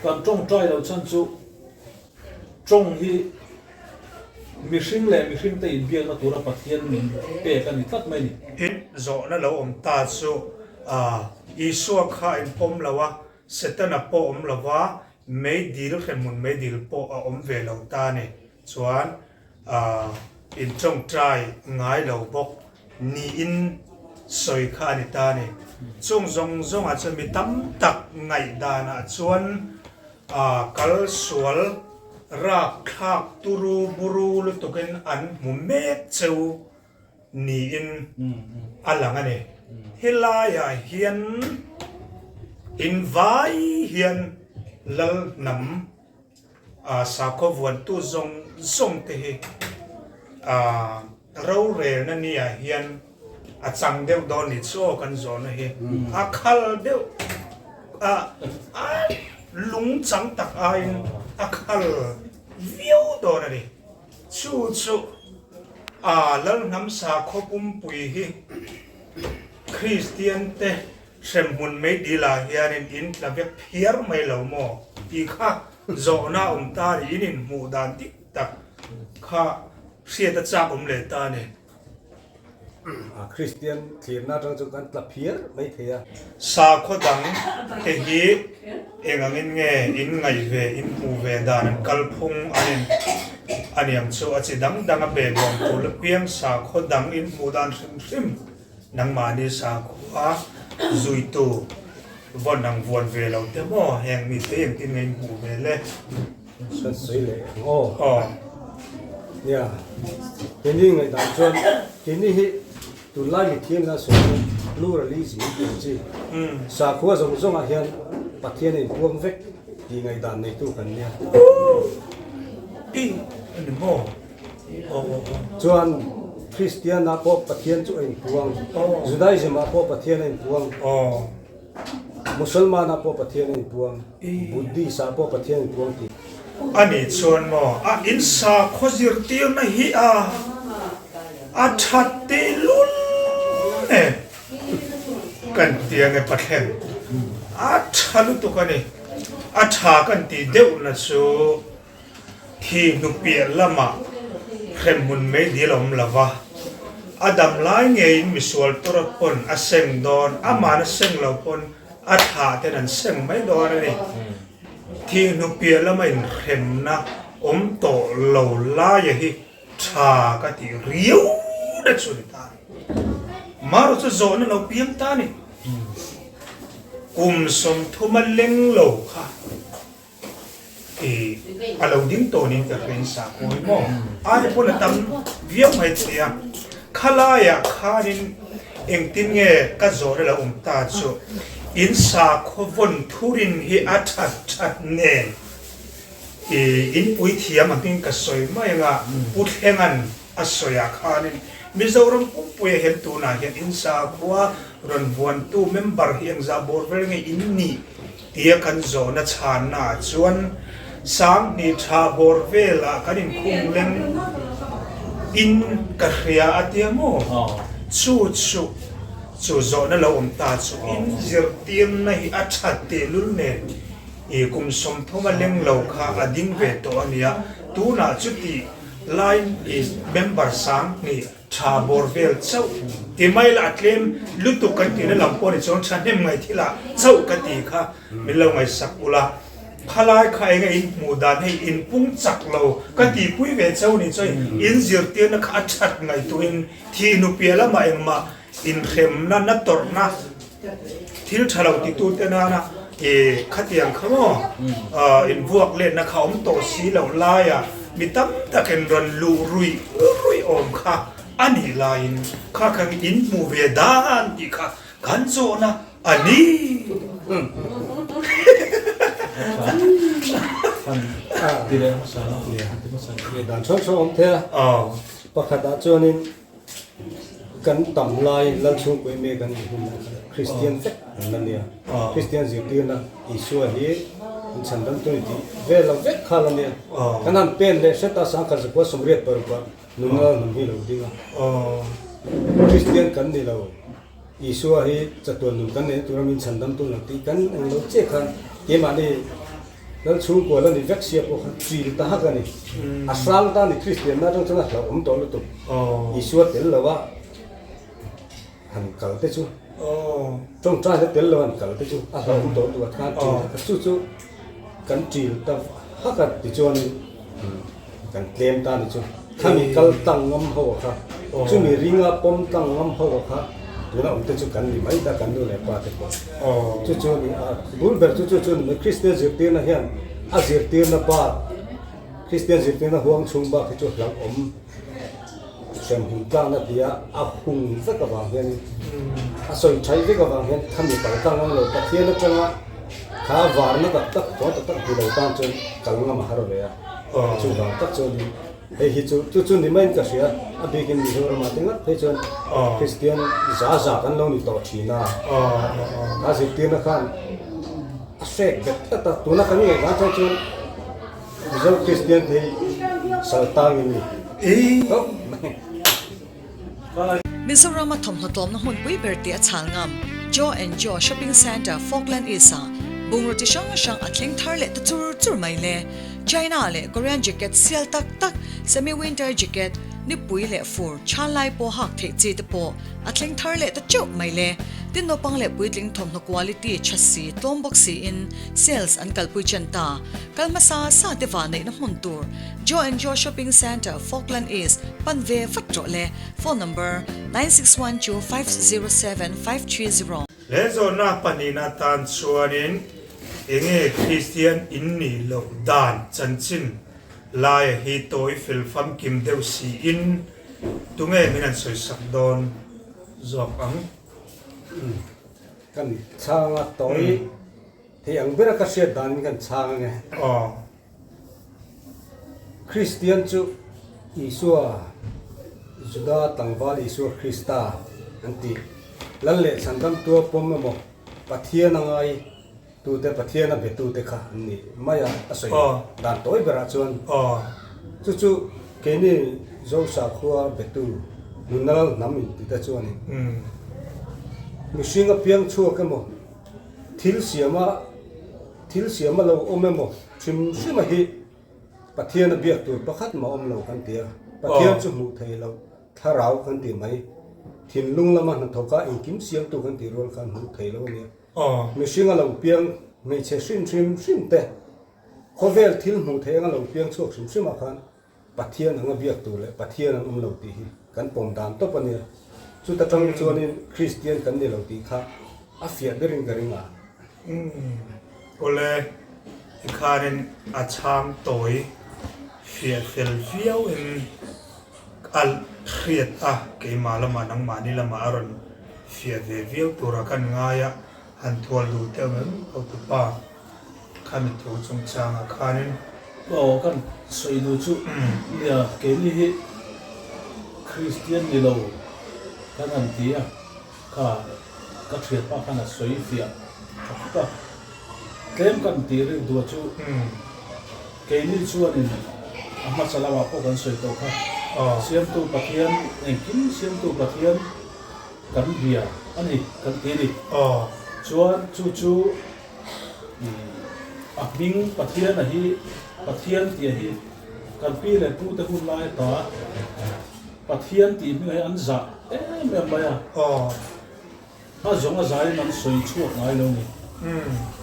Kan tawngtai loh chhan chu tawng hi mihring leh mihringte inbiakna tura Pathian min pek a ni tlat mai a ni. In zawhna lo awm ta chu Isua kha a inpawm lo a, Setana pawh awm lo va, meidil hremhmun meidil pawh a awm ve lo ta a ni. Chuan in tawngtai ngai lo bawk niin sawi kha a ni ta a ni. Chung zawng zawngah chuan mi tam tak ngaihdanah chuan kal sual rapthlak turu buru lutukin an hmu mek cheu niin a lang a ni. Helaiah hian in vai hian lal hnam Sakhaw vuantu zawng zawng te hi rorelna nia hian a chang deuh dawn ni chu aw kan zawhna hi a khal deuh a a lung chang tak aiin a khal viau dawn a ni. Chu chu a Lalhnam sakhaw pumpui hi Kristian te Hremhmun meidil ah hianin in tla vek phiar mai lo maw tih kha zawhna a awm ta a ni, in inhmuh dan dik tak kha hriat a chak awm leh ta a ni. Kristian thlirna atang chu kan tla phiar mai thei a. Sakhaw dang te hi eng angin nge in ngaih ve, in hmuh ve dan an kalphung an in a niang chu a chi dang dang a be nuam tur apiang sakhaw dang in hmuh dan hrim hrim Nangmahni sakhua zuitu vawn ang vuan ve lo te maw heng mite engtin nge in hmuh ve le? Kan sawi leh ang aw. Aw. Nia, keini ngaihdan chuan keini hi tunlai mithiam ina sawi chu pluralism tih ang chi. Sakhua zawng zawngah hian Pathian a inpuang vek tih ngaihdan neitu kan nia. I ani maw? Chuan Kristian-ah pawh Pathian chu a inpuang, Judaism-ah pawh Pathian a inpuang, Musalman-ah pawh Pathian a inpuang, Buddhist-ah pawh Pathian a inpuang tih. A nih chuan maw a in sakhaw zirtirna hi a a that tehlul nen kan ti ange Pathian a tha lutuk a ni, a tha kan tih deuhna chu. Thi hnupiah lamah hremhmun meidil a awm lo va, a dam lai ngeiin misual tura pawn a seng dawn, ama'n a seng lo pawn a thlah ten an seng mai dawn a ni. Thi hnupiah lama inhremna awm tawh lo laia hi tha ka tih riau na chu ni ta a ni. Marawh chu zawhna lo piang ta a ni. Kum 30 a leng lo kha. I a lo ding tawnin ka hre in sa kawi maw? Ai pawn a tam viau mai thei a, khalaiah khanin engtin nge ka zawhna lo awm ta chu in sakhaw vawn thurin hi a that that nen i inpui thiam angin ka sawi mai anga Pu Thlenga'n a sawiah khanin Mizoram pumpuia hian tunah hian in sakhua rawn vuantu member hi engzah bawr vel nge in nih Tia kan zawhna chhannaah chuan 2000 tha bawr velah kan inkhung leng in ka hria a tia maw? Chu chu chu zawhna lo awm ta chu in zirtirna hi a that tehlul nen i kum 30 a leng lo kha a ding ve tawh a nia, tunah chuti laiin i member 2000 Tha bawr vel chauh ti mai la a tlem lutuk kan tihna lam pawh ni chuan thahnem ngaih thil ah chauh ka ti kha min lo ngaihsak ula khalai kha eng a in hmuh dan hei in pung chak lo ka tihpui ve chauh ni chuan in zirtirna kha a that ngaihtuhin thih nupiah lamah engmah inhremna na tawrhna Thil tha lo titute nana i khatiang kha maw invuak letna kha awm tawh si loh laia mi tam takin rawn luh ruih ruih awm kha a nih laiin kha khan in hmuh ve dan tih kha kan zawhna a ni. Dan hrang hrang awm thei a, pakhatah chuanin Kan tam lai Lalchhungpui mek an nih hun ah khan Kristian vek an la nia. Kristian zirtirna Isua hi an chhan dam tur a ni tih vel lo vek kha la nia. Kan han pen leh hret a 1986 ah nunna hnam hi lo ding a. Kristian kan ni lo, Isua hi chatuan nun kan neihna tura min chhan dam tur a ni tih kan eng lo chiah khan keimahni. Lal chhungkua la ni vek sia pawh kha chil ta hak a ni. A hrang ta a ni Kristianna atang chuan a hlauhawm tawh lutuk. Isua tel lo a han kal te chu tawngtai te tel lo a han kal te chu a hlauhawm tawh lutuk a khan chil hak a chu chu kan chil ta hak a tichuanin kan tlem ta a ni chu. Khami kal tlang ngam ho a kha chumi ringa pawm tlang ngam ho a kha tuna awm te chu kan ni mai ta kan nu leh pa te pawh chu chu a ni a bul ber chu chu chu a ni mai Kristian zirtirna hian a zirtirna bak Kristian zirtirna huang chhung bak hi chu hlauhawm hremhmun tlakna tia a hung vek avang hianin a sawi thaih vek avang hian khami kal tlang ngam lo Pathian atanga kha varna tak tak thaw tak tak hmu lo tan chuan kal ngam a har ve a. Chuvang tak chuanin hei hi chu chu chu ni maiin ka hria, a bikin Mizoramah te ngat phei chuan Kristian za za kan lo ni tawh thin a, a zirtirna khan a hrek bet tlat a, tuna kan ngaih vang chang chuan Mizo Kristian te hi sal tangin ni tawp mai. Mizorama thawmhnaw tlawmna hmunpui ber tih a chhal ngam, Joe and Joe Shopping Centre, Falkland East-ah bungraw chi hrang hrang a thleng thar leh ta chur chur mai le. China leh Korean jacket sial tak tak, semi-winter jacket, nipui leh fur, chhan lai pawh hak theih chi te pawh a thleng thar leh ta teuh mai le. Tin naupang leh puitling thawmhnaw quality tha si, tlawm bawk siin sales an kalpui chen ta. Kal hmasa sa te vahneihna hmun tur Joe and Joe Shopping Centre, Falkland East, pan ve vat rawh le. Phone number, 9612507530. He zawhna pahnihna atan chuanin enge Kristian in nih loh dan chanchin laia hi tawi fel famkim deuh siin tunge min han sawisak dawn zawk ang? Kan chhang a tawi thei ang bera ka hriat danin kan chhang ange. Aw. Kristian chu Isua, Juda tlangval Isua Krista an ti. Lal leh chhandamtua pawm emaw Pathian a ngai tute, Pathian a be tute kha an ni mai a, a sawi dan tawi berah chuan chu chu keini Zosa khua betu nunna lal hnam in ti te chuanin mihring a piang chhuak emaw thil siama Thil siam a lo awm emaw hrim hrim a hi Pathian a biak tur pakhat mah awm lo kan ti a, Pathian chu hmuh thei loh thlarau kan ti mai. Thinlung lama hnathawka engkim siamtu kan tih rual khan hmuh thei lo a nia. Mihring a lo piang hmeichhe hrim hrim hrim te, khawvel thil hmuh theih anga lo piang chhuak hrim hrim ah khan Pathian anga biak tur leh Pathian an awm lo tih hi kan pawm dan tawp a nia. Chuta tang chuanin Kristian kan ni lo tih kha a fiah berin ka ring a. Umm awle tikhanin a chhang tawi fiah fel viau in a hriat a, keimah lamah nangmahni lamah a rawn fiah ve viau tura kan ngai a, han thual duh deuh em hotupa. Khami thu chungchangah khanin. Aw kan sawi duh chu nia keini hi Kristian ni lo kan han ti a, kha ka thianpa khan a sawi fiah tha khawp a, tlem kan tih rik duh chu keini chuanin a hmasa lamah pawh kan sawi tawh kha, Siamtu Pathian engkim Siamtu Pathian kan bia a ni kan ti a ni. Chuan chu chu. A hming Pathiana hi Pathian tih hi kan pi leh pu te hun lai ata Pathian tih hming hi an zah em em mai a, a zawng a zaiin an sawi chhuak ngai lo ni.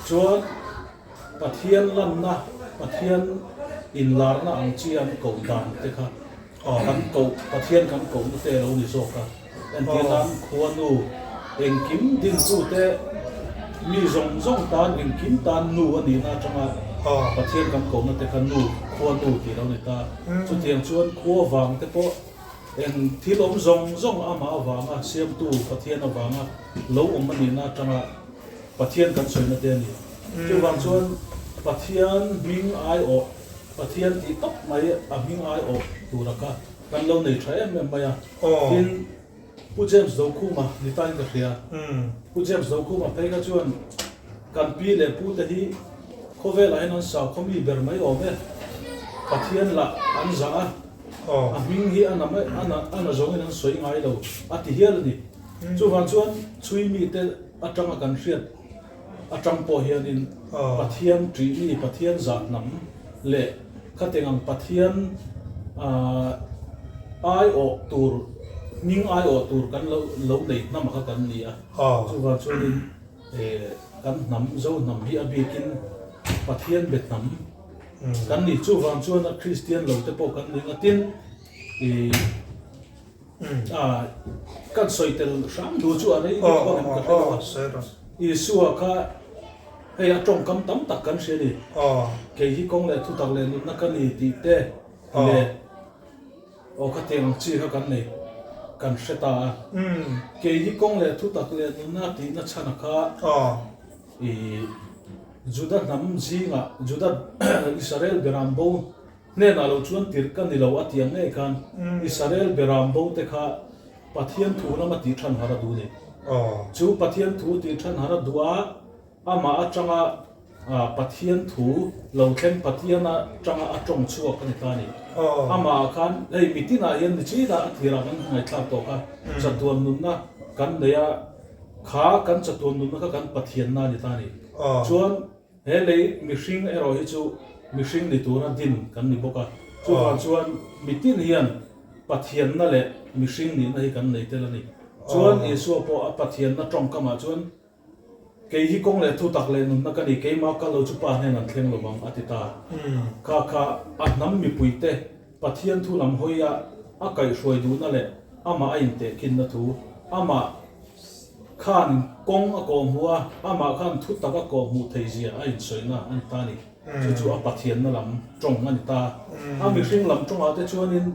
Chuan Pathian lanna, Pathian inlarna ang chi an koh dan te kha kan koh, Pathian kan kohna te a lo ni zawk a. Entir nan khuanu engkim dintute mi zawng zawng tan engkim tan nu a nihna atanga Pathian kan kohna te kha nu, khuanu tih lo ni ta. Chutiang chuan khua vang te pawh eng thil awm zawng zawng amah avanga siamtu Pathian avanga lo awm a nihna atanga Pathian kan sawina te a ni. Chuvang chuan Pathian hming aiawh, Pathian tih tawp mai a hming aiawh tura kha Kan lo nei tha em em mai a. Tin, Pu James Dokhuma ni tain ka hria. Pu James Dokhuma phei kha chuan kan pi leh pu te hi khawvelah hian an sau khaw mi ber mai awm e. Pathian lah an zah a, a hming hi a na mai a na a na zawngin an sawi ngai lo a ti hial a ni. Chuvang chuan chhui mite atanga kan hriat. atang pawh hianin Pathian ṭihmi, Pathian zah hnam leh khatiang ang Pathian aiawh tur, hming aiawh tur kan lo lo nei hnam kha kan ni a. Chuvang chuanin kan hnam, Zo hnam hi a bikin Pathian be hnam kan ni. Chuvang chuan a Kristian lo te pawh kan ni nga tin ih kan sawi tel hram duh chu a rei deuh bawk em ka hre lo a. Isua kha hei a tawngkam tam tak kan hria ni. Kei hi kawng leh thutak leh nunna ka ni tih te leh aw khatiang ang chi kha kan nei kan hre ta a. Kei hi kawng leh thutak leh nunna tihna chhana kha ih Juda hnam zingah Juda Israel beram bo Hnenah lo chuan tirh ka ni lo a ti ang ngei khan Israel beram bo te kha Pathian thu lama tih than har a duh ni. Chu Pathian thu tih than har a duh a, amah atanga Pathian thu lo thleng Pathian atanga a tawng chhuak a ni ta a ni. Amah khan hei mitinah hian ni chinah a tirah kan ngaihthlak tawh kha chatuan nunna kan nei a, kha kan chatuan nunna kha kan Pathianna a ni ta a ni. Chuan He lei mihring erawh hi chu mihring ni tura din kan ni bawk a, chuvang chuan mitin hian Pathianna leh mihring nihna hi kan nei tel a ni. Chuan Isua pawh a Pathianna tawngkamah chuan, Kei hi kawng leh thutak leh nunna ka ni, keimah kal lo chu Pa hnen an thleng lo vang, a ti ta. Kha kha a hnam mipuite Pathian thu lam hawia a kaihhruai duhna leh amah a intehkhinna thu, amah Khan kawng a kawh hmuh a, amah khan thu tak a kawh hmuh thei zia a insawina a ni ta a ni. Chu chu a Pathianna lam tawng a ni ta. A mihring lam tawngah te chuanin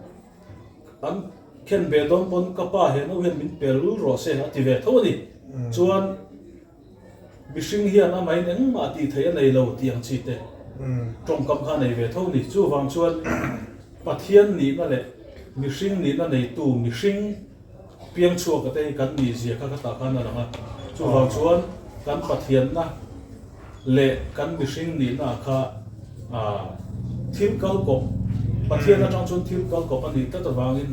an khen ve dawn pawn ka pa he no hian min pel lul rawh se a ti ve tho a ni. Chuan mihring hian amahin engmah tih theih a nei lo tih ang chi te tawngkam kha a nei ve tho a ni. Chuvang chuan Pathian nihna leh mihring nihna neitu mihring Piang chhuak te hi kan nih zia kha ka tah khan a lang a, chuvang chuan kan Pathianna leh kan mihring nihna kha thil kal kawp, Pathian atang chuan thil kal kawp a nih tlat avangin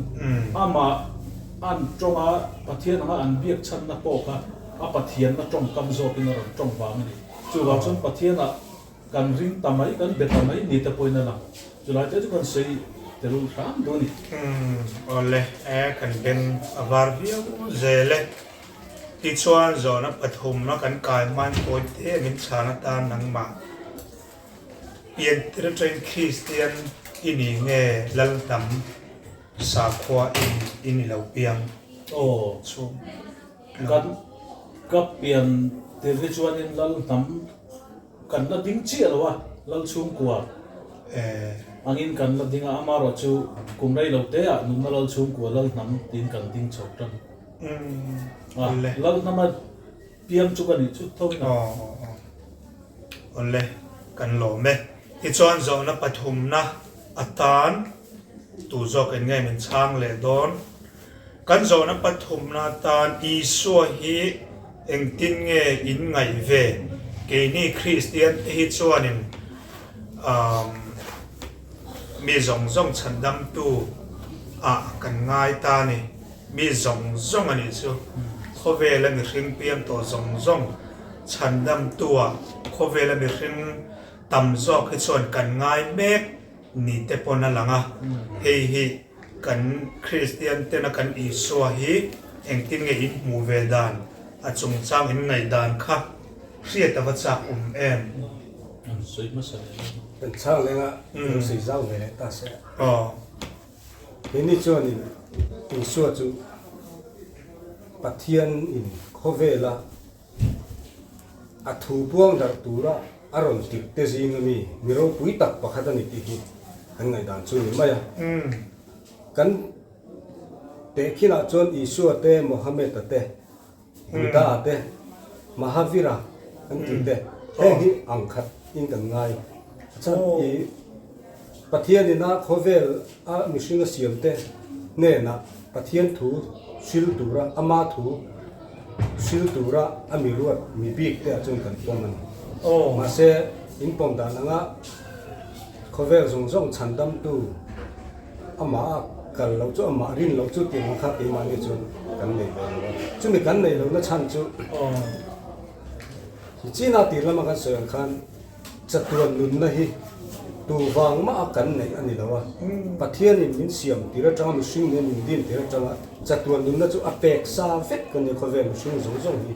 amah an tawng a, Pathian anga an biak chhanna pawh kha a Pathianna tawngkam zawkin a rawn tawng vang a ni. Chuvang chuan Pathianah Kan ring ta mai, kan be ta mai ni te pawhin a lang. Chulai te chu kan sawi tel hram duh a ni. Umm awle e kan beng a var viau zel e. Tichuan zawhna pathumna kan kai hmain pawi te min chhan atan nangmah piantir atangin Kristian i ni nge Lal hnam sakhua in i ni lo piang Aw chu. Kan ka piantir hi chuanin Lal hnam Kan la ding chiah lo a, Lal chhungkua angin kan la ding a, amarawh chu kum rei lo te ah nunna Lal chhungkua Lal hnam tiin kan ding chho tan a, Lal hnama piang chu ka nih chu tho in a. Awle, kan lawm e. Tichuan zawhna pathumna atan tu zawk in nge min chhang leh dawn? Kan zawhna pathumna atan Isua hi engtin nge in ngaih ve? Keini Kristian te hi chuanin mi zawng zawng chhandamtu ah kan ngai ta a ni. Mi zawng zawng a nih chu. Khawvela mihring piang tawh zawng zawng chhandamtu ah khawvela mihring tam zawk hi chuan kan ngai mek ni te pawn a lang a. Hei hi Kan Kristian tena kan Isua hi engtin nge in hmuh ve dan, a chungchang in ngaih dan kha hriat a va chak awm em? An sawi hmasa leh lo. Kan chhang leng a, lo sawi zau ve leh ta se. Keini chuanin Isua chu Pathian in khawvela A thu puang darh tura a rawn tirh te zinga mi mi ropui tak pakhat a ni tih hi kan ngaihdan chu a ni mai a. Kan tehkhinah chuan Isua te, Mohammed-a te, Buddha-a te, Mahavira kan tih te heng hi ang khat in kan ngai. A chhan i Pathianin a khawvel a mihring a siam te hnenah Pathian thu hril tura ama thu hril tura a mi ruat mi bik te ah chuan kan pawm a ni. Mahse, in pawm dan anga khawvel zawng zawng chhandamtu amah a kal loh chu amah rin loh chu tih ang kha keimahni chuan kan nei ve lo a. Chumi kan neih lohna chhan chu. China tir lama kan sawi ang khan chatuan nunna hi tu vang mah a kan neih a ni lo a, Pathianin min siam tir atanga mihring nen min din tir atanga chatuan nunna chu a pek sa vek a ni khawvel mihring zawng zawng hi.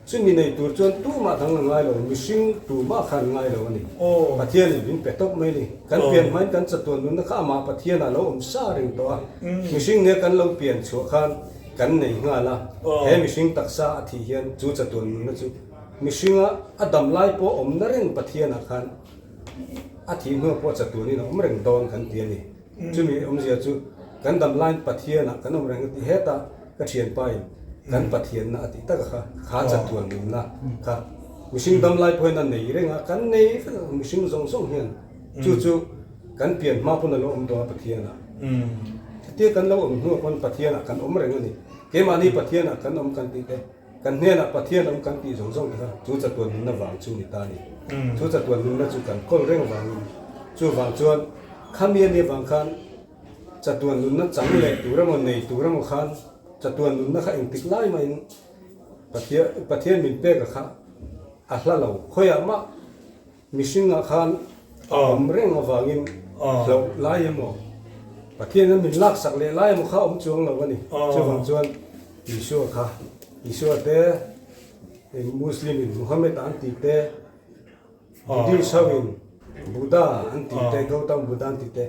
Chumi nei tur chuan tumah dang a ngai lo, mihring tumah khan ngai lo a ni. Pathianin min pe tawp mai a ni. Kan pian hmain kan chatuan nunna kha amah Pathianah lo awm sa reng tawh a, mihring nia kan lo pian chhuah khan kan nei nghal a, he mihring taksa a thih hian chu chatuan nunna chu mihringa a dam lai pawh awmna reng Pathianah khan a thih hnuah pawh chatuanin a awm reng dawn kan ti a ni. Chumi awmzia chu kan dam laiin Pathianah kan awm reng a ti hetah ka thianpain kan Pathianna a tih taka kha kha chatuan nunna kha mihring dam lai pawhin a nei reng a, kan nei vek a mihring zawng zawng hian chu chu kan pian hma pawn a lo awm dawn a Pathianah. Hetia kan lo awm hnuah pawn Pathianah kan awm reng a ni. Keimahni Pathianah kan awm kan tih te, kan hnenah Pathian awm kan tih zawng zawng te kha chu chatuan nunna vang chu ni ta a ni. Chu chatuan nunna chu kan kawl reng vangin chuvang chuan khami a nih vang khan chatuan nunna chang leh tur emaw nei tur emaw khan chatuan nunna kha engtik lai mahin Pathian Pathian min pek a kha a hla lo. Khawiah mah Mihringah khan a awm reng avangin hlauh lai emaw, Pathian hian min laksak leh lai emaw kha awm chuang lo a ni. Chuvang chuan Isua kha, Isua te, Muslim in Muhammad an tih te, Buddhist ho in Buddha an tih te, Gautam Buddha an tih te,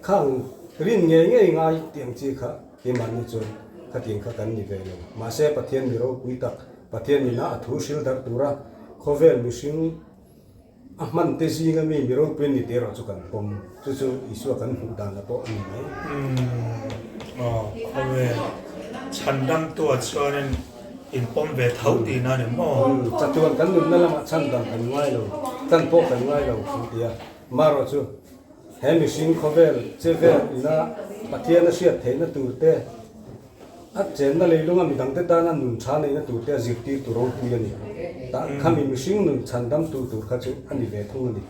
khang rin ngei ngei ngai tih ang chi kha keimahni chuan khatiang kha kan ni ve lo. Mahse Pathian mi ropui tak, Pathian ina a thu hril darh tura khawvel mihring A hman te zinga mi mi ropui ni tih erawh chu kan pawm. Chu chu Isua kan hmuh dan la pawh a ni mai. Umm aw khawvel chhandamtua chuanin in pawm ve tho tihna a ni maw? Umm chatuan kan nunna lamah chhandam kan ngai lo, tan pawh kan ngai lo kan ti a. Marawh chu he mihring khawvel che vel ina Pathian a hriat theihna tur te, A chenna leilunga midangte tana nun tha neihna turte a zirtir tu ropui a ni. Tah khami mihring nun chhandam tu tur kha chu a ni ve thung a ni.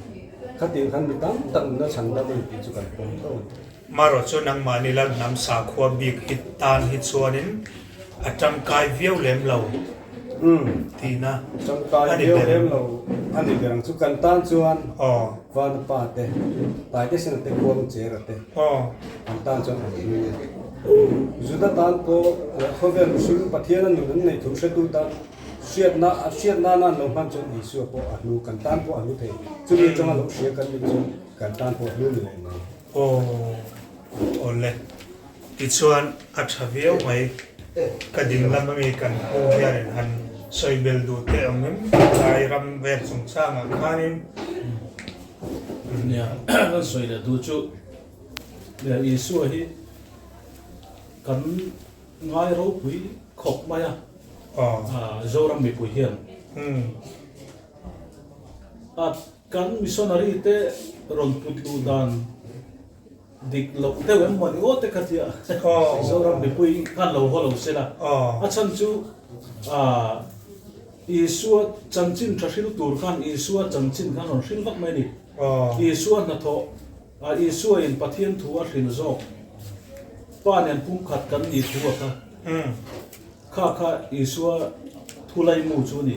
Khatiang khan mi tam tak nuna chhandam a ni tih chu kan pawm tho a ni. Marawh chu nangmahni lal hnam sakhua bik hi tan hi chuanin a tangkai viau lem lo tihna a ni ber em? A ni ber ang chu kan tan chuan Vana pa te, Taitesena te Khuangchera te an tan chuan an hlu a. Juda tan pawh leh khawvel mihring Pathiana nun an neih thu hretu tan hriatna hriat nana an lo hman chuan Isua pawh a hlu, kan tan pawh a hlu thei. Chumi atanga lo hria kan nih chuan kan tan pawh a hlu ni leh mai. Aw awle tichuan a tha viau mai ka ding lam ami kan pu hianin han sawi bel duh teh ang em tlai ram vel chungchangah khanin. Nia kan sawi leh duh chu Isua hi kan ngai ropui khawp mai a Zoram mipui hian a Kan missionary te rawn put luh dan dik loh deuh em mawni aw te kha tia Mizoram mipui khan lo haw lo se la. A chhan chu Isua chanchin tha hril tur khan Isua chanchin khan rawn hril vak mai a ni. Isua hnathawh Isua in Pathian thu a hril zawk Pa nen pumkhat kan nih thu a kha. Kha kha Isua thu laimu chu a ni.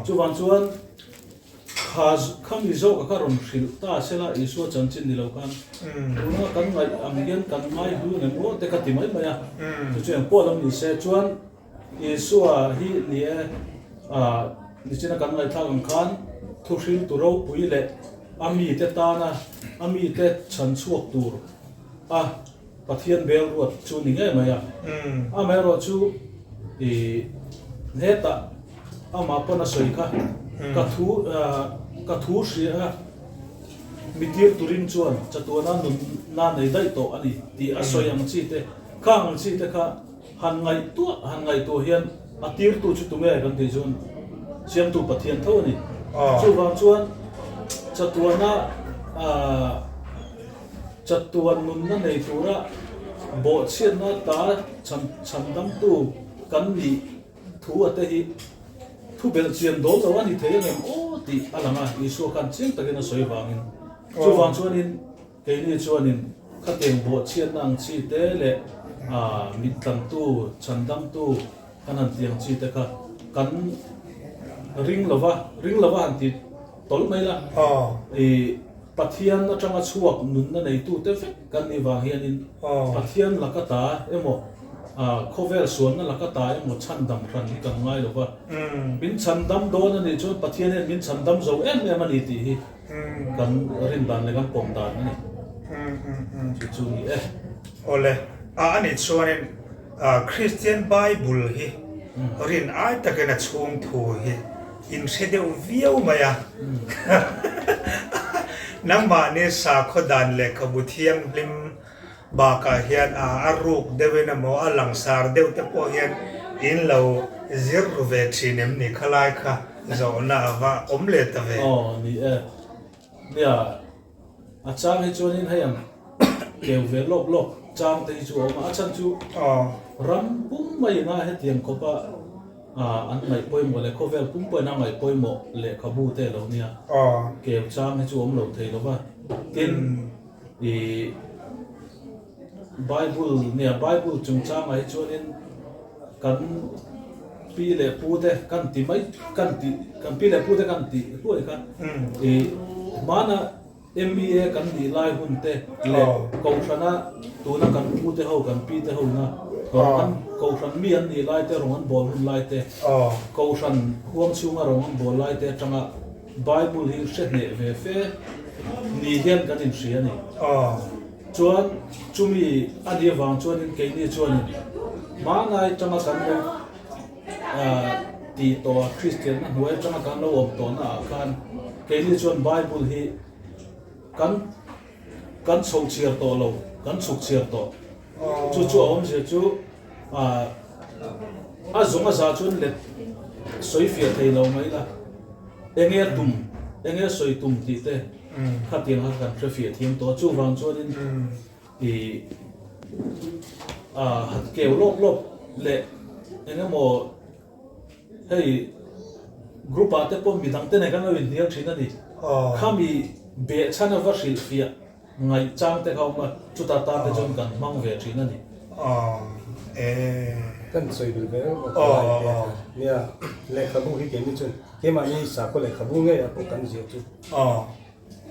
Chuvang chuan Kha khami zawk a kha rawn hrilh ta se la, Isua chanchin ni lo khan tuna kan ngaih ang hian kan ngai hlu ngem aw te kha ti mai mai a. Chu chu engpawh lam ni se chuan Isua hi ni e, nichina kan ngaihthlak ang khan thuhriltu ropui leh a mite tana a mite chhan chhuak tur a Pathian bel ruat chu ni ngei mai a. Amaherawhchu ih hetah amah pawn a sawi kha ka thu ka thu hria a, mi tir turin chuan chatuana nunna nei daih tawh a ni tih a sawi ang chi te, khang ang chi te kha han ngaihtuah han ngaihtuah hian a tirtu chu tunge kan tih chuan Siamtu Pathian tho a ni. Chuvang chuan chatuana ah. Chatuan nunna nei tura bawhchhiatna ta chhandamtu kan nih thu a te hi thu belh chian dawn lo a ni thei angem aw tih a lang a, Isua khan chiang takin a sawi vangin. Chuvang chuanin keini chuanin khatiang bawhchhiatna ang chi te leh mittlangtu, chhandamtu kan han ti ang chi te kha kan. Ring lova, ring lova han ti tawlh mai la. I Pathian atanga chhuak nunna neitute vek kan nih vang hianin Pathian laka ta emaw, khawvel sualna laka ta emaw chhandam hran hi kan ngai lova. Min chhandam dawn a nih chuan Pathian hian min chhandam zo em em a ni tih hi kan rin dan leh kan pawm dan a ni. Chu chu ni e. Awle, a anih chuanin Kristian Bible hi rin ai takin a chhung thu hi in hre deuh viau mai a. Nangmahni sakhaw dan lehkhabu thianghlim bakah hian a a ruk deuhin emaw a langsar deuh te pawh hian in lo zir ru ve thin em ni khalai kha zawhna a va awm leh ta ve. Aw ni e. Nia a chang hi chuanin hei ang keu ve lawk lawk chang te hi chu a awm a, a chhan chu ram pum maiin a hetiang khawpa an ngaih pawimawh leh khawvel pum pawhin a ngaih pawimawh lehkhabu te a lo nia, keu chang hi chu a awm lo thei lo va, tin ih Bible nia Bible chungchangah hi chuanin kan pi leh pu te kan ti mai kan ti kan pi leh pu te kan tih hluai kha ih hmana MEA kan nih lai hun te leh Kohhrana tuna kan pu te ho kan pi te ho na rawng an Kohhran mi an nih lai te rawng an bawl hun lai te Kohhran huang chhunga rawng an bawl lai te atanga Bible hi hre hneh ve fe ni hian kan inhria a ni. Chuan chumi a nih avang chuanin keini chuanin hmangai tanga kan lo tih tawh a, Kristianna hnuai atanga kan lo awm tawhna ah khan keini chuan Bible hi kan kan chhoh chhiar tawh lo, kan chhuk chhiar tawh. Chu chu a awmzia chu a zawng a za chuan let sawi fiah thei lo mai la, enge a tum, enge a sawi tum tih te khatiang kha kan hre fiah thiam tawh a, chuvang chuanin ih a keu lawp lawp leh eng emaw hei group ah te pawh midang te nen kan lo inhnial thin a ni, khami behchhan a va hrilh fiah. Ngaihchang te kha awm a, chuta tan te chuan kan hmang ve thin a ni. Kan sawi bil ve reuh a lai te kha. Nia, lehkhabu hi keini chuan keimahni sakhaw lehkhabu ngei ah pawh kan zir chu.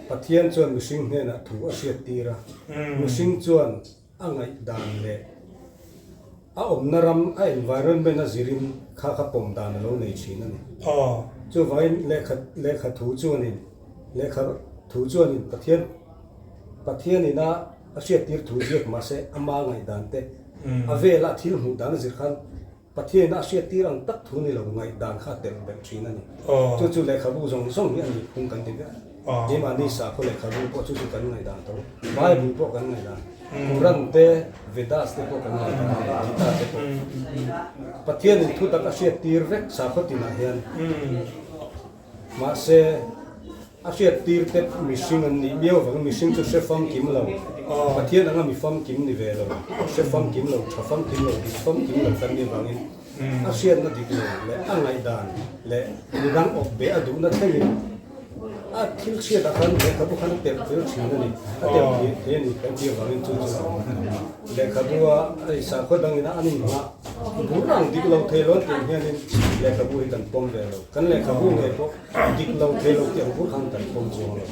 Pathian chuan mihring hnenah thu a hriat tir a, mihring chuan a ngaihdan leh a awmna ram, a environment a zirin kha kha pawm dan a lo nei thin a ni. Chuvangin lehkha lehkha thu chuanin lehkha thu chuanin Pathian Pathianin a a hriattir thu ziak mahse ama ngaihdan te a vela thil hmuh dan a zir khan Pathianin a hriattir ang tak thu ni lo ngaihdan kha a telh belh thin a ni. Chu chu lehkhabu zawng zawng hi a nih phung kan ti ber. Keimahni sakhaw lehkhabu pawh chu chu kan ngaihdan tho. Bible pawh kan ngaihdan. Quran te, Vedas te pawh kan ngaihdan a ni, Gita te pawh. Pathianin thutak a hriattir vek sakhaw tinah hian. Mahse, a hriattir te mihring an nih miau avangin mihring chu hre famkim lo, Pathian anga mi famkim ni ve lo, hre famkim lo, tha famkim lo, dik famkim lo kan nih avangin a hriatna dik lo leh a ngaihdan leh midang awp ve a duhna thlengin a thil hriatah khan lehkhabu khan a telh tel thin a ni, a telh thei a ni kan tih avangin chu chu lehkhabua sakhaw dangin a an inhmah bur ang dik lo thei lo an tih hianin lehkhabu hi kan pawm ve lo. Kan lehkhabu ngei pawh dik lo thei lo tih ang bur khan kan pawm chuang lo.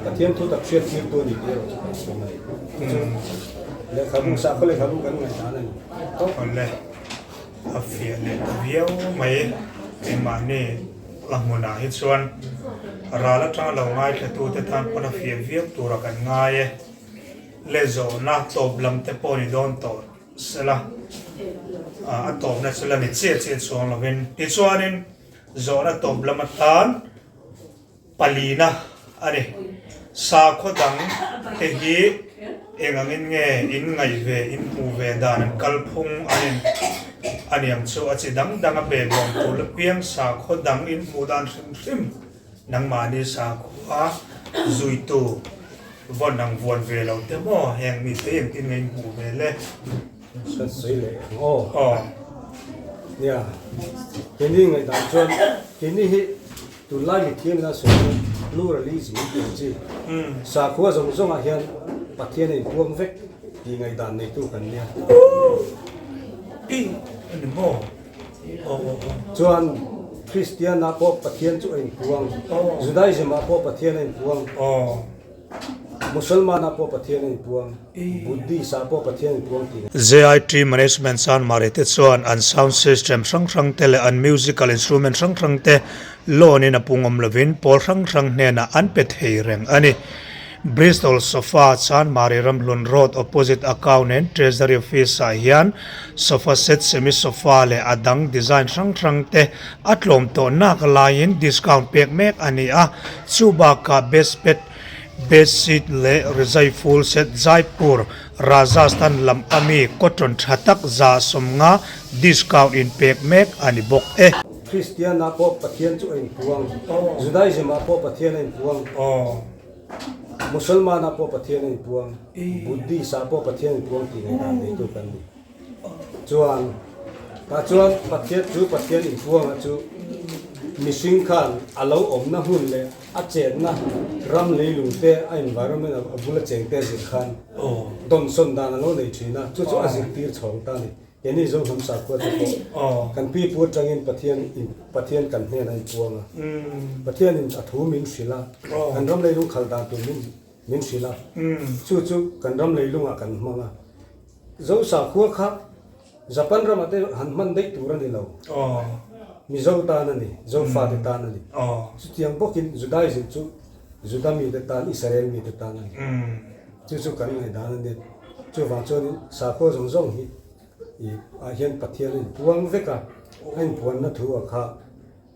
Pathian thu tak hriat tirtu a ni tih erawh chu kan pawm a ni. Chu lehkhabu, sakhaw lehkhabu kan ngaihdan a ni. Awle, a fiah leh ta viau mai. Keimahni la hmunah hi chuan ral atanga lo ngaithlatute tan pawn a fiah viau tura kan ngai e. Le zawhna tawp lam te pawh ni dawn tawh. Sela, a tawpna chu la ni chiah chiah chuang lovin. Tichuanin zawhna tawp lam atan palina a ni. Sakhaw dang te hi eng angin nge in ngaih ve, in hmuh ve dan an kalphung an in a niang chu a chi dang dang a be bawm tur la piang sakhaw dang in hmuh dan hrim hrim nangmahni sakhua zuitu Vawn ang vuan ve lo te maw heng mi te engtin nge in hmuh ve le? Kan sawi leh ang aw. Aw. Nia, keini ngaihdan chuan keini hi tunlai mithiam ina sawi chu pluralism an tih ang chi. Sakhua zawng zawngah hian Pathian a inpuang vek tih ngaihdan neitu kan nia. I ani maw? Aw aw aw. Chuan. Kristian ah pawh Pathian chu a inpuang, Judaism ah pawh Pathian a inpuang, Musalman ah pawh Pathian a inpuang, Buddhist ah pawh Pathian a inpuang tih. JIT Management Chanmari te chuan an sound system hrang hrang te leh an musical instrument hrang hrang te loan in a pungawm lovin pawl hrang hrang hnenah an pe thei reng a ni. Bristol Sofa Chanmari Ramhlun Road opposite Account and Treasury Office ah hian sofa set, semi sofa leh a dang design hrang hrang te a tlawm tawh nak laiin discount pek mek a ni a, chu bakah best bed, bed sheet leh rizai full set Jaipur, Rajasthan lam ami cotton tha tak 150 discount in pek mek a ni bawk e. Kristian ah pawh Pathian chu a inpuang, Judaism ah pawh Pathian a inpuang. Musalman ah pawh Pathian a inpuang, Buddhist ah pawh Pathian a inpuang tih ngaihdan neitu kan ni. Chuan tah chuan Pathian chu Pathian inpuanga chu mihring khan a lo awmna hmun leh a chenna ram leilung te a environment a bula cheng te a zir khan dawnsawn dan a lo nei thin a, chu chu a zirtir chhawng ta a ni. Keini Zo hnam sakhua te pawh kan pi pu atangin Pathian in Pathian kan hnenah a inpuang a, Pathian in a thu min hrilh a, kan ram leilung khalh dan tur min min hrilh a, chu chu kan ram leilungah kan hmang a. Zo sakhua kha Japan ramah te han hman daih tur a ni lo, Mizo tan a ni, Zofate tan a ni. Chutiang bawkin Judaism chu Juda mite tan, Israel mite tan a ni. Chu chu kan ngaihdan a ni. Chuvang chuanin sakhua zawng zawng hi ih ah hian Pathian a inpuang vek a, a inpuanna thu ah kha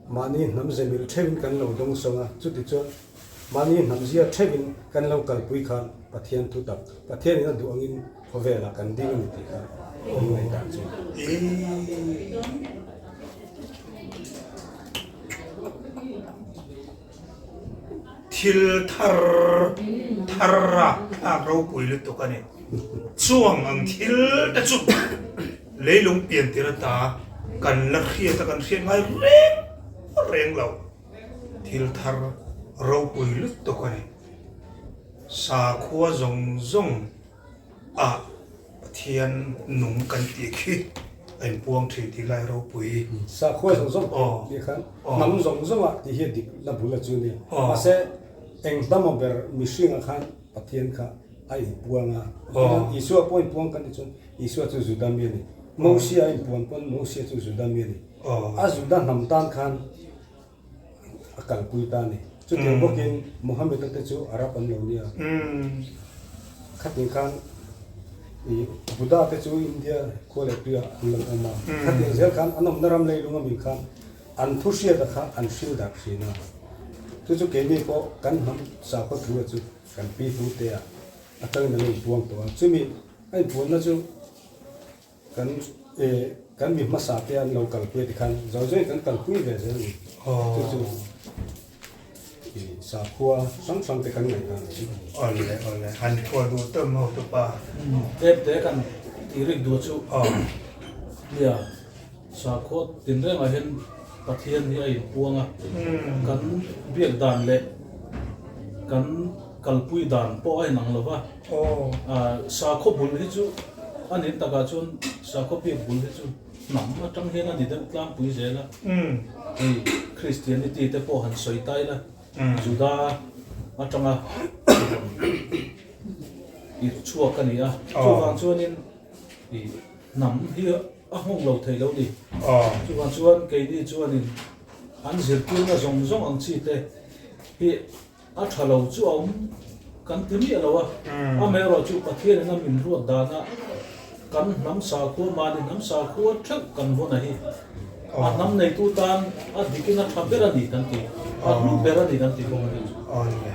mahni hnam ze mil theuhin kan lo dawng sawng a, chuti chuan mahni hnam zia theuhin kan lo kalpui khan Pathian thu tak, Pathianin a duh angin khawvelah kan ding a ni tih kha kan ngaihdan chu. Thil thar thar a thlak ropui lutuk a ni. Chuang ang thil te chu leilung pian tir ata kan la hriat a, kan hriat ngai reng reng lo. Thil thar ropui lutuk a ni. Sakhua zawng zawng ah Pathian nung kan tih khi a inpuang thin tih lai ropui. Sakhua zawng zawng tih khan hnam zawng zawng ah tih hi a dik la bul a chu nia. Mahse eng hnam aw ber mihring ah khan Pathian kha a inpuang a. Isua pawh inpuang kan tih chuan Isua chu Juda mi a ni. Mosia a inpuan pawn Mosia chu Juda mi a ni. A Juda hnam tan khan a kalpui ta a ni. Chutiang bawkin Mohammed-a te chu Arab an lo nia. Khatin khan ih Buddha te chu India khua leh tuiah an lo awm a. Khatiang zel khan an awmna ram leilung a min khan an thu hriata kha an hril darh thin a. Chu chu keini pawh kan hnam sakhaw thu a chu kan pi pu te ah atangin an lo inpuang tawh a. Chumi a inpuanna chu Kan kan mi hmasa te an lo kalpui a tikhan zo zawin kan kalpui ve zel a ni. Chu chu i sakhua hrang hrang te kan ngaihdan a chu. Awle awle han thuah duh tawm ho tu pa. Tep te kan tih rik duh chu nia sakhua tinrengah hian Pathian hi a inpuang a, kan biak dan leh kan kalpui dan pawh a inang lo va. Sakhaw bul hi chu a nin takah chuan sakhaw biak bul hi chu hnam atang hian a ni deuh tlangpui zel a. Hei Christianity te pawh han sawi ta ila Juda atanga rawn irh chhuak a ni a. Chuvang chuanin ih hnam hi a nghawng lo thei lo ni. Chuvang chuan keini chuanin an zirtirna zawng zawng ang chi te hi A tha lo chu a awm kan ti miah lo a, amaherawh chu Pathianin a min ruat dana kan hnam sakhua, mahni hnam sakhua theuh kan vawn a hi a hnam neitu tan a dikin a tha ber a ni kan ti, a hlu ber a ni kan ti bawk a ni.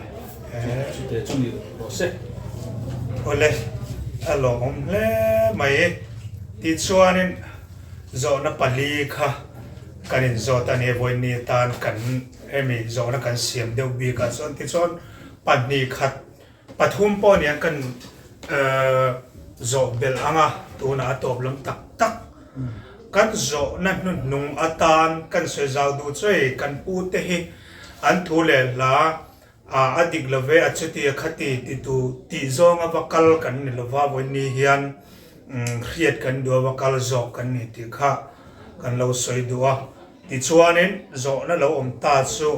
Chute chu ni rawh se. Awle, a lawmawm hle mai. Tichuanin zawhna pali kha kan inzawt a ni, vawiin atan kan Hemi zawhna kan siam deuh bikah chuan tichuan pahnih khat pathum pawh nia kan zawh belh ang a, tunah a tawp lam tak tak. Kan zawhna hnuhnung atan kan sawi zau duh chu hei kan pute hi an thu leh hla a dik lo ve a chuti a khati titu tih zawnga va kal kan ni lova vawiin hian hriat kan duh a va kal zawk kan ni tih kha kan lo sawi duh a. Tichuanin zawhna lo awm ta chu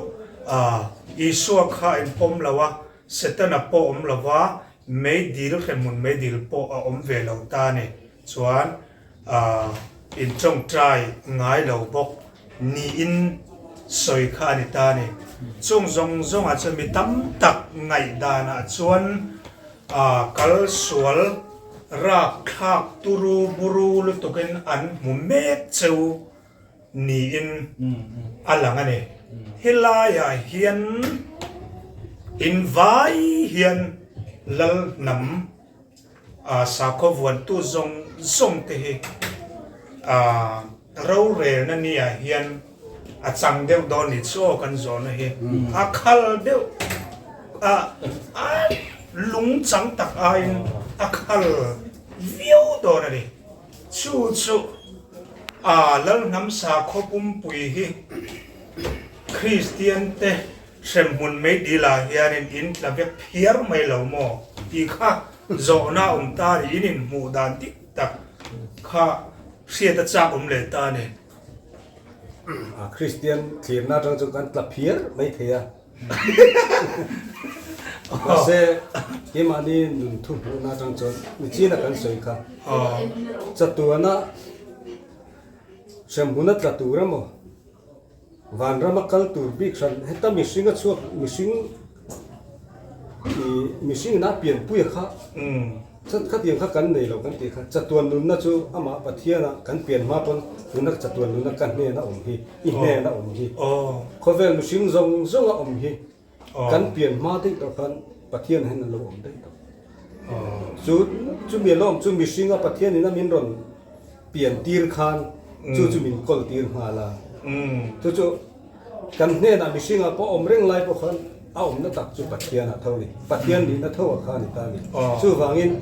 Isua kha a inpawm lo a, Setana pawh awm lo va, meidil hremhmun meidil pawh a awm ve lo ta a ni. Chuan intawngtai ngai lo bawk niin sawi kha a ni ta a ni. Chung zawng zawngah chuan mi tam tak ngaihdanah chuan kal sual rapthlak turu buru lutukin an hmu mek cheu niin a lang a ni. Helaiah hian invai hian lal hnam sakhaw vuantu zawng zawng te hi rorelna niah hian a chang deuh dawn ni chu aw kan zawhna hi a khal deuh a a lung chang tak aiin a khal viau dawn a ni. Chu chu a Lalhnam sakhaw pumpui hi Kristian te hremhmun meidil-ah hianin in tla vek phiar mai lo maw tih kha zawhna a awm ta a ni, in inhmuh dan dik tak kha hriat a chak awm leh ta a ni. A Kristian thlirna atang chu kan tla phiar mai thei a. Mahse, keimahni nun thu hmuhna atang chuan michina kan sawi kha chatuana hremhmuna tla tur emaw vanrama kal tur bik hran heta mihringa chhuak mihring ih mihringin a pianpuia kha Khatiang kha kan nei lo kan tih kha chatuan nunna chu amah Pathiana kan pian hma pawn tuna chatuan nunna ka hnena awm hi, i hnena awm hi, khawvel mihring zawng zawnga awm hi kan pian hma daih tawh khan Pathian hian a lo awm daih tawh. Chu chumi a lo awm chu mihringa Pathianin a min rawn pian tir khan chu chu min kawl tir nghal a. Chu chu Kan hnenah mihringah pawh awm reng lai pawh khan a awmna tak chu Pathianah tho a ni. Pathian nihna tho a kha a ni ta a ni. Chuvangin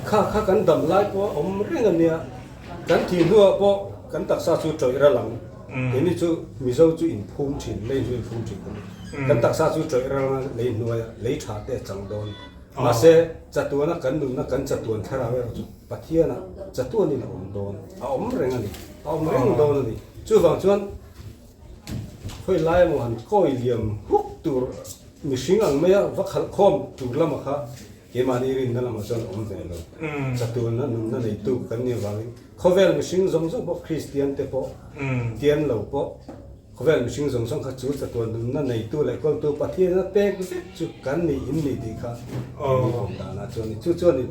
kha kha kan dam lai pawh a awm reng a nia. Kan thih hnuah pawh kan taksa chu tawih ral ang. Keini chu Mizo chu inphum thin, lei hnuai inphum thin kan ni. Kan taksa chu tawih ral anga lei hnuaia lei tha te a chang dawn. Mahse chatuana kan nunna kan chatuan thlarau erawh chu Pathianah chatuanin a awm dawn. A awm reng a ni. A awm reng dawn a ni. Chuvang chuan khawi lai emaw han kawi liam huk tur mihring ang maia va khalh khawm tur lama kha keimahni rinna lamah chuan a awm ve lo. Chatuanna nunna neitu kan nih avangin khawvel mihring zawng zawng pawh Kristian te pawh Tian lo pawh khawvel mihring zawng zawng kha chu chatuan nunna neitu leh kawltu Pathian a pek vek chu kan nih in nih tih kha keini awm danah chuan ni. Chu chuanin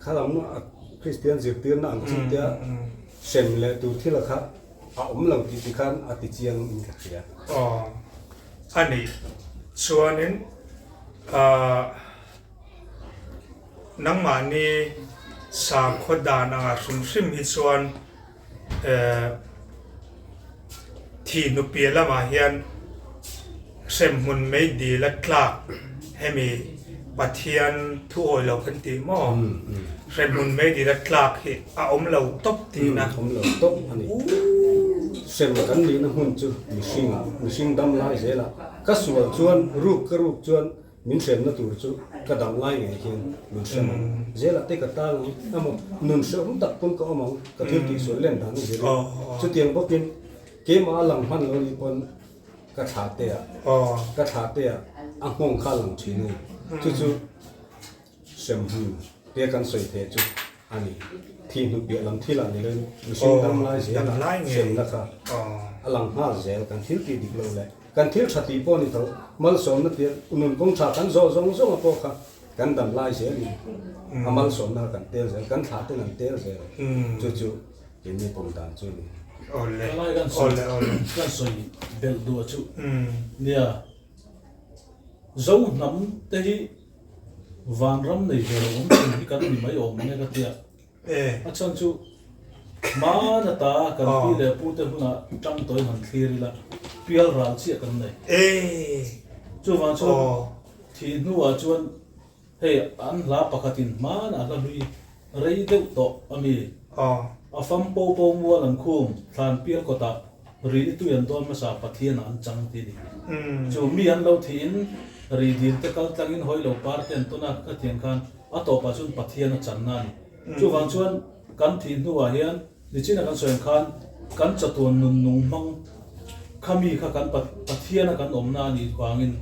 kha lam Kristian zirtirna ang chi te a Hrem leh tur thil a kha a awm lo tih ti khan a ti chiang in ka hria. Aw a nih chuanin ahh nangmahni sakhaw dan anga hrim hrim hi chuan ehh thih hnupiah lamah hian Hremhmun meidil a tlak hemi Pathian thu awi lo kan tih maw? Hremhmun meidil a tlak hi a awm lo tawp tihna. Awm lo tawp a ni. Hrem kan nihna hmun chu mihringah, mihring dam lai zelah ka sual chuan ruk ka ruk chuan min hremna tur chu ka dam lai ngei hian min hrem ang. Zelah te ka tang ang emaw nun hrehawm tak pawn ka awm ang ka thil tihsual len dan a zir in. Chutiang bawkin keimah a lang hman lo nih pawn Ka thla te ah ka thla te ah a nghawng kha a lang thin a ni. Chu chu hremhmun te kan sawi theih chu a ni. Thih hnu piah lam thil ah ni loin mihring dam lai zel ah hremna kha a lang nghal zel. Kan thil tih dik lo leh kan thil tha tih pawh ni tho malsawmna tir nun kawng tha kan zawh zawng zawng a pawh kha kan dam lai zelin a malsawmna kha kan tel zel, kan thla ten an tel zel. Chu chu Keini pawm dan chu ni. Awle, Palai kan sawi awle, awle. kan sawi belh duh chu nia Zo hnam te hi vanram nei ve lo awm thin hi kan ni mai awm ang e ka tia. A chhan chu hmana ta kan pi leh pu te hunah tang tawi han thlir ila pial ral chiah kan nei. Chuvang chuan thih hnuah chuan Hei an hla pakhatin hmanah hla hlui rei deuh tawh a mi. A fam po po mual an khum thlan pial kawtah ri ni tui an dawn hmasa Pathianah an chang ti ni. Chu mi an lo thihin ri dil te kal tlangin hawi lo par te an tawn a ka thian khan a tawpah chuan Pathian a channa a ni. Chuvang chuan kan thih hnuah hian nichina kan sawi ang khan. kan chatuan nun nung hmang khami kha kan Pathiana kan awmna a nih vangin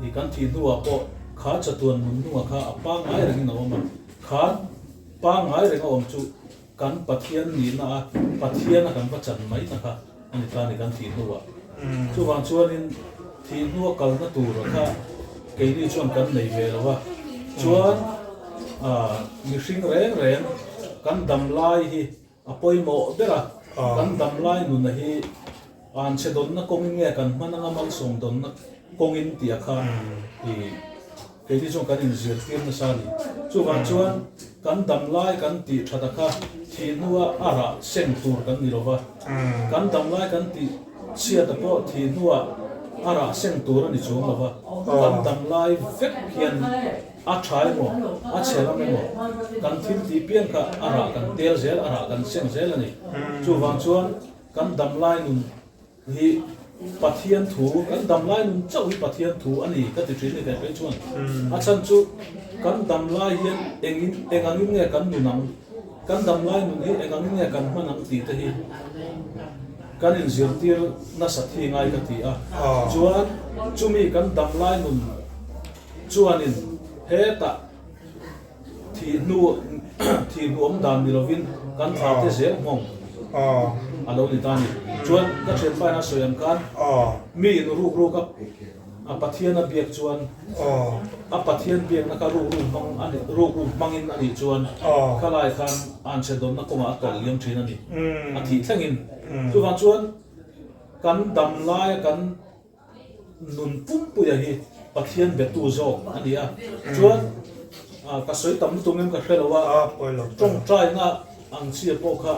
ih kan thih hnuah pawh kha chatuan nun nunga kha a pangngai rengin a awm a, kha pangngai reng a awm chu kan Pathian nihna a Pathiana kan va chan mai na kha a ni ta a ni kan thih hnuah. Chuvang chuanin thih hnua kalna tur kha keini chuan kan nei ve lo a, chuan mihring reng reng kan dam lai hi a pawimawh ber a, kan dam lai nuna hi anchhe dawnna kawngin nge kan hman anga malsawm dawnna kawngin tih a kha ih Keini chuan kan inzirtir nasa a ni. Chuvang chuan kan damlai kan tih that a kha thih hnua a rah seng tur kan ni lova, kan damlai kan tih chhiat a pawh thih hnua a rah seng tur a ni chuang lova, kan damlai vek hian a tha emaw a chhe lam emaw kan thil tih piang kha a rah kan tel zel, a rah kan seng zel a ni. Chuvang chuan kan damlai nun Hi Pathian thu, kan damlai nun chauh hi Pathian thu a ni ka ti thin ni kei chuan. A chhan chu kan damlai hian engin eng angin nge kan nun ang, kan damlai nun hi eng angin nge kan hman ang tih te hi kan inzirtir nasat hi ngai ka ti a. Chuan chumi kan damlai nun chuanin hetah Thih hnu thih hnu awm dan ni lovin kan thla te zel nghawng a lo ni ta a ni. Chuan ka thianpa in a sawi ang khan mi in ruk ruk a a Pathian a biak chuan a Pathian biakna kha ruk ruk hmang a ni ruk ruk hmangin a nih chuan khalai khan anchhe dawnna kawngah a tawlh liam thin a ni a thih thlengin. Chuvang chuan kan dam laia kan Nun pumpuia hi Pathian betu zawk a ni a, chuan ka sawi tam lutuk em ka hre lo a, tawngtaina ang chi pawh kha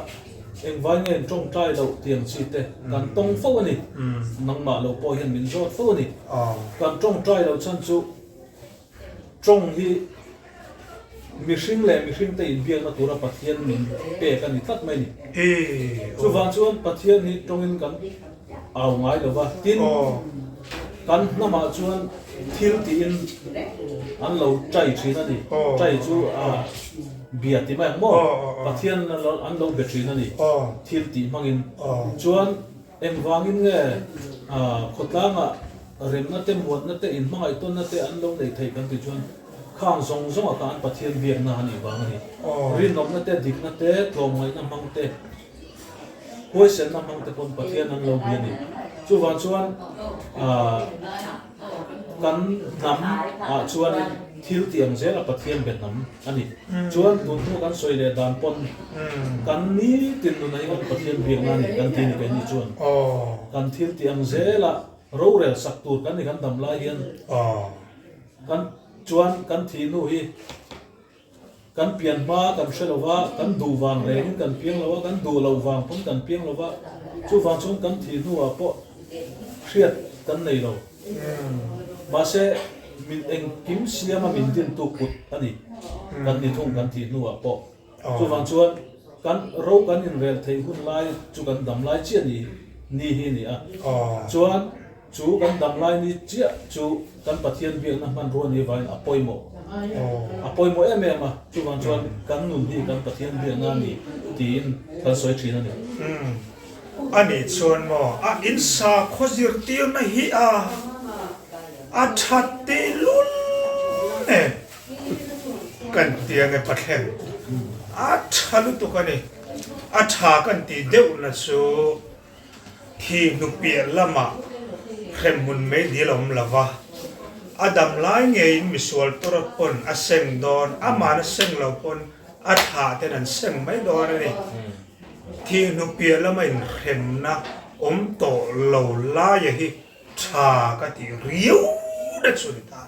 engvai nge in tawngtai loh tih ang chi te kan tawng fo a ni, nangmah lo pawh hian min zawt fo a ni, kan tawngtai loh chhan chu tawng hi mihring leh mihring te inbiakna tura Pathian min pek a ni tlat mai a ni. Chuvang chuan Pathian hi tawngin kan au ngai lo va, tin kan hnamah chuan thil tiin an lo chai thin a ni. Chai chu a bia ti mai ang maw? Pathian an lo be thin a ni thil tih hmangin. Chuan Engvangin nge khawtlangah remna te, muanna te, inhmangaihtawnna te an lo neih theih kan tih chuan khang zawng zawngah kha an Pathian biakna a nih vang a ni. Rinawmna te, dikna te, tlawmngaihna hmang te, huaisenna hmang te pawn Pathian an lo bia a ni. Chuvang chuan kan hnam ah chuanin thil tih ang zela Pathian be hnam a ni. Chuan tun hnu kan sawi leh dan pawn kan nitin nunah hian Pathian biakna a ni kan ti ni keini chuan kan thil tih ang zela rorel sak tur kan ni kan dam lai hian kan chuan kan thih hnu hi Kan pian hma kan hre lo va, kan duh vang rengin kan piang lo a, kan duh loh vang pawn kan piang lo va, chuvang chuan kan thih hnuah pawh hriat kan nei lo. Mahse, min engkim siama min dintu kut a ni, kan ni thung kan thih hnuah pawh. Chuvang chuan kan ro kan inrel theih hun lai chu kan dam lai chiah ni ni hi a ni a. Chuan. Chu kan damlai ni chiah chu kan Pathian biakna hmanrua ni avangin a pawimawh. A pawimawh em em a, chuvang chuan kan nun hi kan Pathian biakna a ni tiin kan sawi thin a ni. A nih chuan maw a in sakhaw zirtirna hi a a that tehlul nen kan ti ange Pathian a tha lutuk a ni. A tha kan tih deuhna chu Thi hnupiah lamah hremhmun mei dil a awm lo va, a dam lai ngeiin misual tura pawn a seng dawn, aman a seng lo pawn a thlah ten an seng mai dawn a ni. Thi hnupiah lama inhremna awm tawh lo laia hi tha ka tih riau na chu ni ta.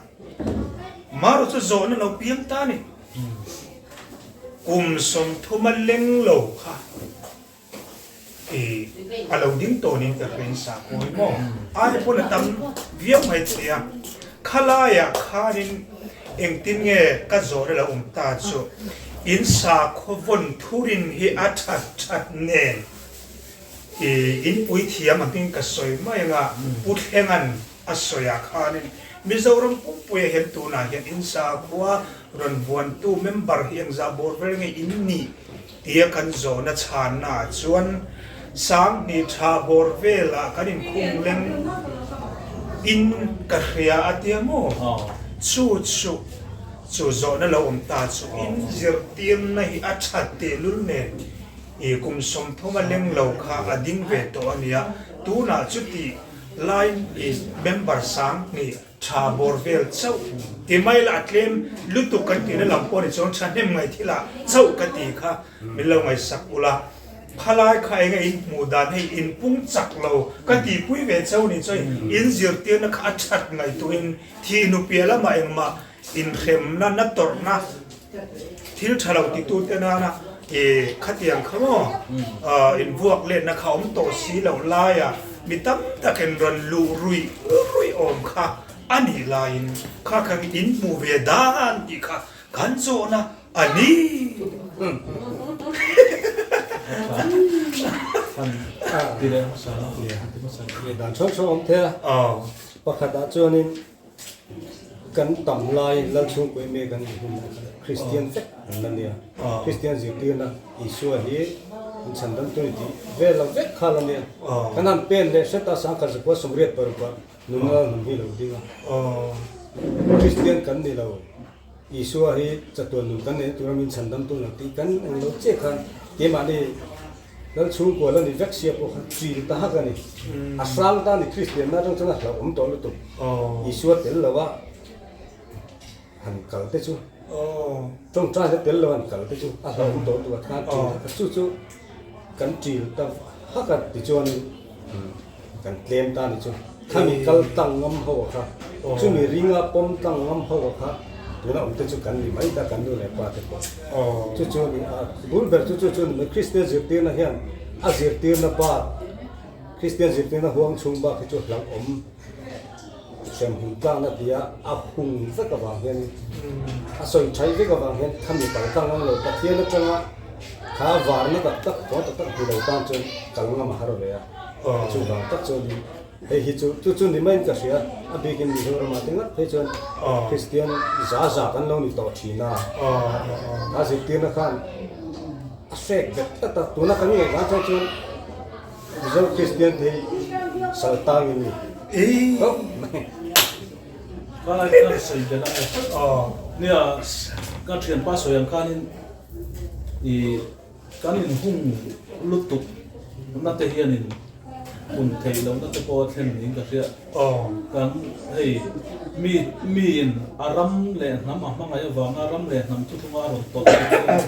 Marawh chu zawhna lo piang ta ni. Kum 30 a leng lo kha. I a lo ding tawnin ka hre in sakhawi maw? Ai pawn a tam viau mai thei a, khalaiah khanin engtin nge ka zawhna lo awm ta chu in sakhaw vawn thurin hi a that that nen i inpui thiam angin ka sawi mai anga Pu Thlenga'n a sawiah khanin Mizoram pumpuiah hian tunah hian in sakhua rawn vuantu member hi engzah bawr vel nge in nih? Tia kan zawhna chhannaah chuan Sanghnih tha bawr velah kan inkhung leng in ka hria a tia maw? Chu chu chu zawhna lo awm ta chu in zirtirna hi a that tehlul nen i kum 30 a leng lo kha a ding ve tawh a nia. Tunah chuti lai i member 2000 tha bawr vel chauh ti mai la a tlem lutuk kan tihna lam pawh ni chuan thahnem ngaih thilah chauh ka ti kha min lo ngaihsak ula. Khalai kha eng a in hmuh dan hei in pung chak lo ka tihpui ve chauh ni chuan in zirtirna kha a that ngaihtuhin thih nupia lamah engmah inhremna na tawrhna thil tha lo titute nana i khatiang kha maw invuak letna kha awm tawh si loh laia mi tam takin rawn luh ruih ruih awm kha a nih laiin kha kha in hmuh ve dan tih kha kan zawhna a ni. Dan hrang hrang awm thei a, pakhatah chuanin Kan tam lai Lalchhungkuai mek an nih hun lai khan Kristian vek an la nia. Kristian zirtirna Isua hi min chhandam tur i tih vel lo vek kha la nia. Kan han pen leh hret a 1986 ah nunna hnam hi lo ding a. Kristian kan ni lo, Isua hi chatuan nun kan neihna tura min chhandam tur lo tih kan eng lo chiah khan keimahni Lal chhungkua la ni vek sia pawh kha chil ta hak a ni. A hrang ta ni Kristian na atang chuan a hlauhawm tawh lutuk. Isua tel lo a han kal te chu tawngtai na tel lo a han kal te chu a hlauhawm tawh lutuk a khan chil hak a chu chu kan chil ta hak a tichuanin kan tlem ta ni chu. Khami kal tlang ngam ho a kha chumi ringa pawm tlang ngam ho a kha tuna awm te chu kan ni mai ta kan nu leh pa te pawh chu chu a ni a bul ber chu chu chu a ni mai Kristian zirtirna hian a zirtirna bak Kristian zirtirna huang chhung bak hi chu hlauhawm hremhmun tlakna tia a hung vek avang hianin a sawi thai vek avang hian khami kal tlang ngam lo Pathian atanga kha varna tak tak thaw tak tak hmu lo tan chuan kal ngam a har ve a. Chuvang tak chuanin hei hi chu chu chu ni maiin ka hria, a bikin Mizoramah te ngat phei chuan Kristian za za kan lo ni tawh thin a, a zirtirna khan a hrek bet tlat a, tuna kan ngaihdan chuan chuan Mizo Kristian te hi sal tangin ni khawp mai. Ka ka sawi belh ang e. Nia ka thianpa sawi ang khanin i. Kan inhung lutuk na te hianin hun theih lohna te pawh a thlen niin ka hria. Kan hei mi miin a ram leh hnam a hmangaih avanga ram leh hnam thuthlunga a rawn tawlh te pawh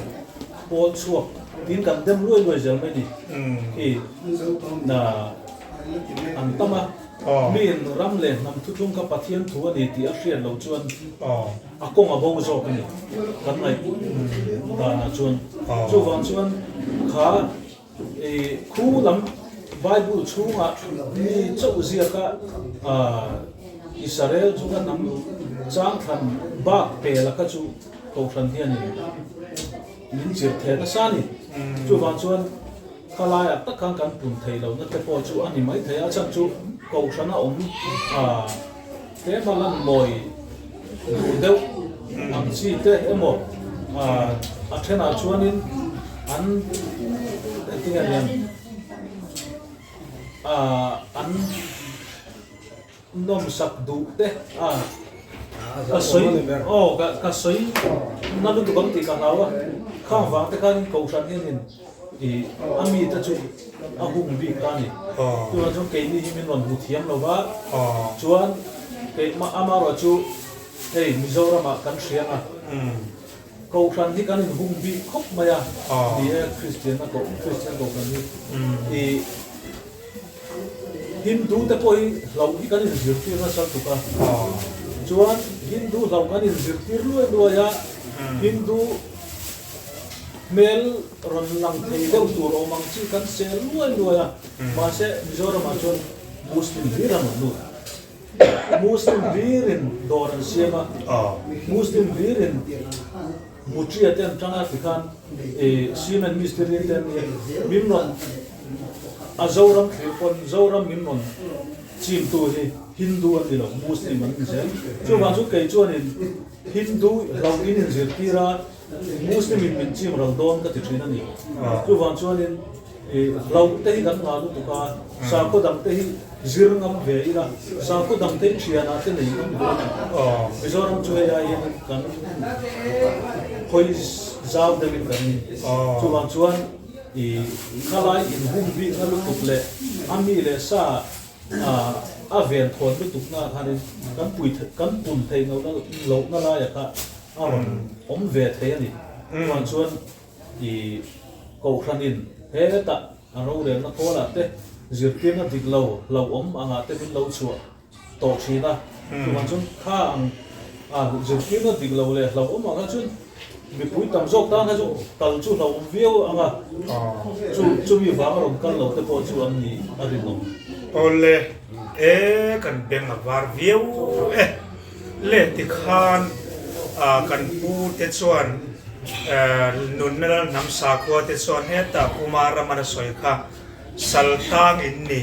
pawl chhuak tiin kan dem luai luai zel mai ni. Khi na an tam a, miin ram leh hnam thuthlung kha Pathian thu a ni tih a hriat loh chuan A kawng a bo zawk a ni kan ngaih danah chuan. Chuvang chuan kha i khu lam Bible chhungah mi chauh ziaka Israel chunga hnam changthlan bak pela kha chu Kohhran hianin min zir thei nasa a ni. Chuvang chuan kha laiah tak khan kan pun thei lohna te pawh chu a ni maithei a, a chhan chu Kohhrana awm Tlema lan mawi duh deuh ang chi te emaw a thenah chuanin an engtin nge niang an nawmsak duh te a ka sawi aw ka sawi na lutuk ang tih ka hlau a khang vang te khanin kohhran hianin ih a mite chu a hung bik ta a ni. Chuvang chuan keini hi min rawn hmu thiam lo va, chuan keimah amaherawh chu hei Mizoramah kan hria ang a, Kohhran hi kan inhung bik khawp mai a, ni e Kristianna koh Kristian Kohhran hi ih Hindu te pawh hi hlauh hi kan inzirtir nasa tuk a, chuan Hindu hlauh kan inzirtir luai luai a, Hindu Hmel rawn lang thei deuh tur awm ang chi kan sel luai luai a, mahse Mizoramah chuan Muslim hlir an rawn lut. Muslim hlirin dawr an siam a, Muslim hlirin Mutria te an tang a tikhan cement mistiri te an nia, min rawn a Zoram thlir pawn Zoram min rawn chimtu hi Hindu an ni lo, Muslim an ni zel. Chuvang chu kei chuanin Hindu hlauh in inzirtir a, Muslim in min chim ral dawn ka ti thin a ni. Chuvang chuanin Hlauh te hi kan ngah lutuk a, sakhaw dang te hi zir ngam ve ila, sakhaw dang te hi thianah te nei ngam ve ila. Mizoram chu hei aiin kan hawi zau deuhin kan ni. Chuvang chuan khalai inhum bikna lutuk leh a mi leh sa a ven thawn lutukna ah khanin kan pui kan pun theih lohna laiah kha a rawn awm ve thei a ni. Chuvang chuan I Kohhranin hetah a rorelna kawlah te zirtirna dik lo hlauhawm angah te min lo chhuah tawh thin a, chuvang chuan kha ang a zirtirna dik lo leh hlauhawm ang kha chuan mipui tam zawk tan kha chu kal chu hlauhawm viau ang a, chu chumi vang a rawn kal lo te pawh chu an ni a rinawm. Awle e kan beng a var viau e. Le tikhan kan pu te chuan nunna lal hnam sakhua te chuan hetah Kumar Raman a sawi kha sal tang in ni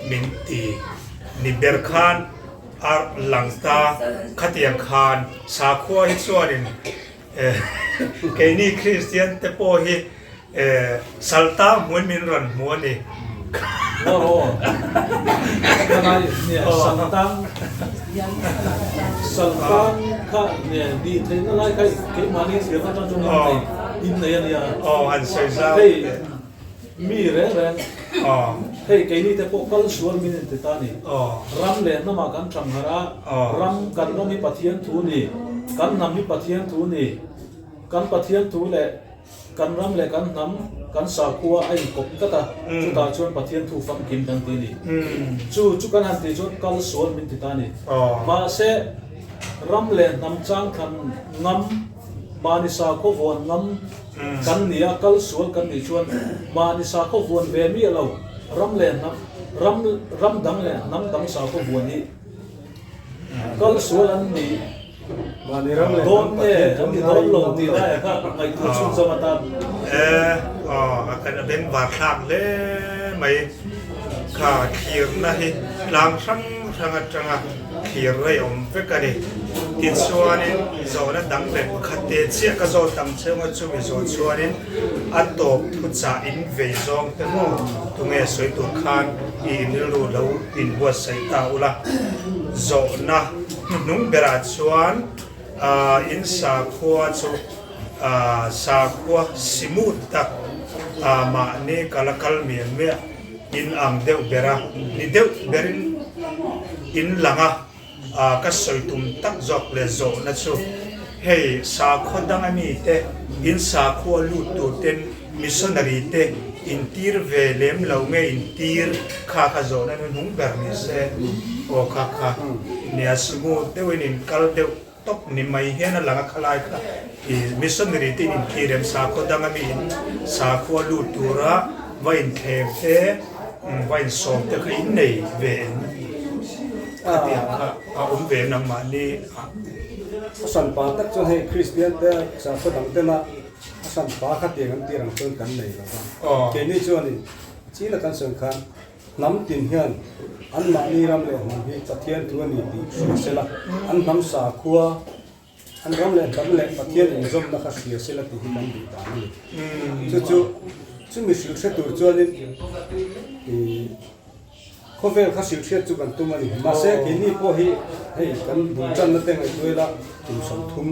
min ti ni ber khan a lang ta khatiang khan sakhua hi chuanin Keini Kristian te pawh hi salta hmuin min rawn hmu a ni. Aw han sawi zau teh. Mi reng reng, hei keini te pawh kal sual min inti ta ni. Ram leh hnamah kan thangharh a, ram kan ram hi Pathian thu ni, kan hnam hi Pathian thu ni, kan Pathian thu leh kan ram leh kan hnam, kan sakhua a inkawp tlat a, chutah chuan Pathian thu famkim kan ti ni. Chu chu kan han tih chuan kal sual min ti ta ni. Mahse, ram leh hnam changthlan ngam, mahni sakhaw vawn ngam, Kan ni a, kal sual kan nih chuan mahni sakhaw vuan ve miah lo, ram leh hnam, ram ram dang leh hnam dang sakhaw vuan hi kal sual an ni dawn nge an ni dawn lo tih laiah kha ngaihtuah chhunzawm atan. E, aw, a kan a bengvar thlak hle mai. Kha thlirna hi tlang hrang hrang atanga thlir rei awm vek a ni. Tichuanin zawhna dang leh pakhat te chiah ka zawt ang cheu a, chumi zawh chuanin a tawp thuchah in vei zawng te maw tunge sawi tur khan i rilru lo inbuatsaih ta ula. Zawhna hnuhnung berah chuan in sakhua chu Sakhua simut tak mahni kal a kal mial miah in ang deuh ber a, ni deuh berin in lang a, ka sawi tum tak zawk leh zawhna chu hei sakhua dang a mi te in sakhua lut tur ten missionary te in tir ve lem lo nge in tir kha kha zawhna hnuhnung ber ni se aw kha kha nia simut deuhin in kal deuh Tawp ni mai hian a lang a khalai kha i missionary te in inthirem sakhaw danga mi in sakhua lut tura va inthlem te va insawm te kha in nei ve em khatiang kha a awm ve em nangmahni ah. A hranpa tak chuan hei Kristian te sakhaw dang tena a hranpa khatiang an tir ang chuan kan nei lo va. Keini chuanin china kan sawi khan Hnam tin hian anmahni ram leh hnam hi Pathian thu a ni tih hria sela, an hnam sakhua, an ram leh hnam leh Pathian inzawmna kha hria sela tih hi kan duh dan a ni. Chu chu chumi hrilh hre tur chuanin ih khawvel kha hrilh hriat chu kan tum a ni. Mahse keini pawh hi hei kan bul tanna te ngaihtuah ila kum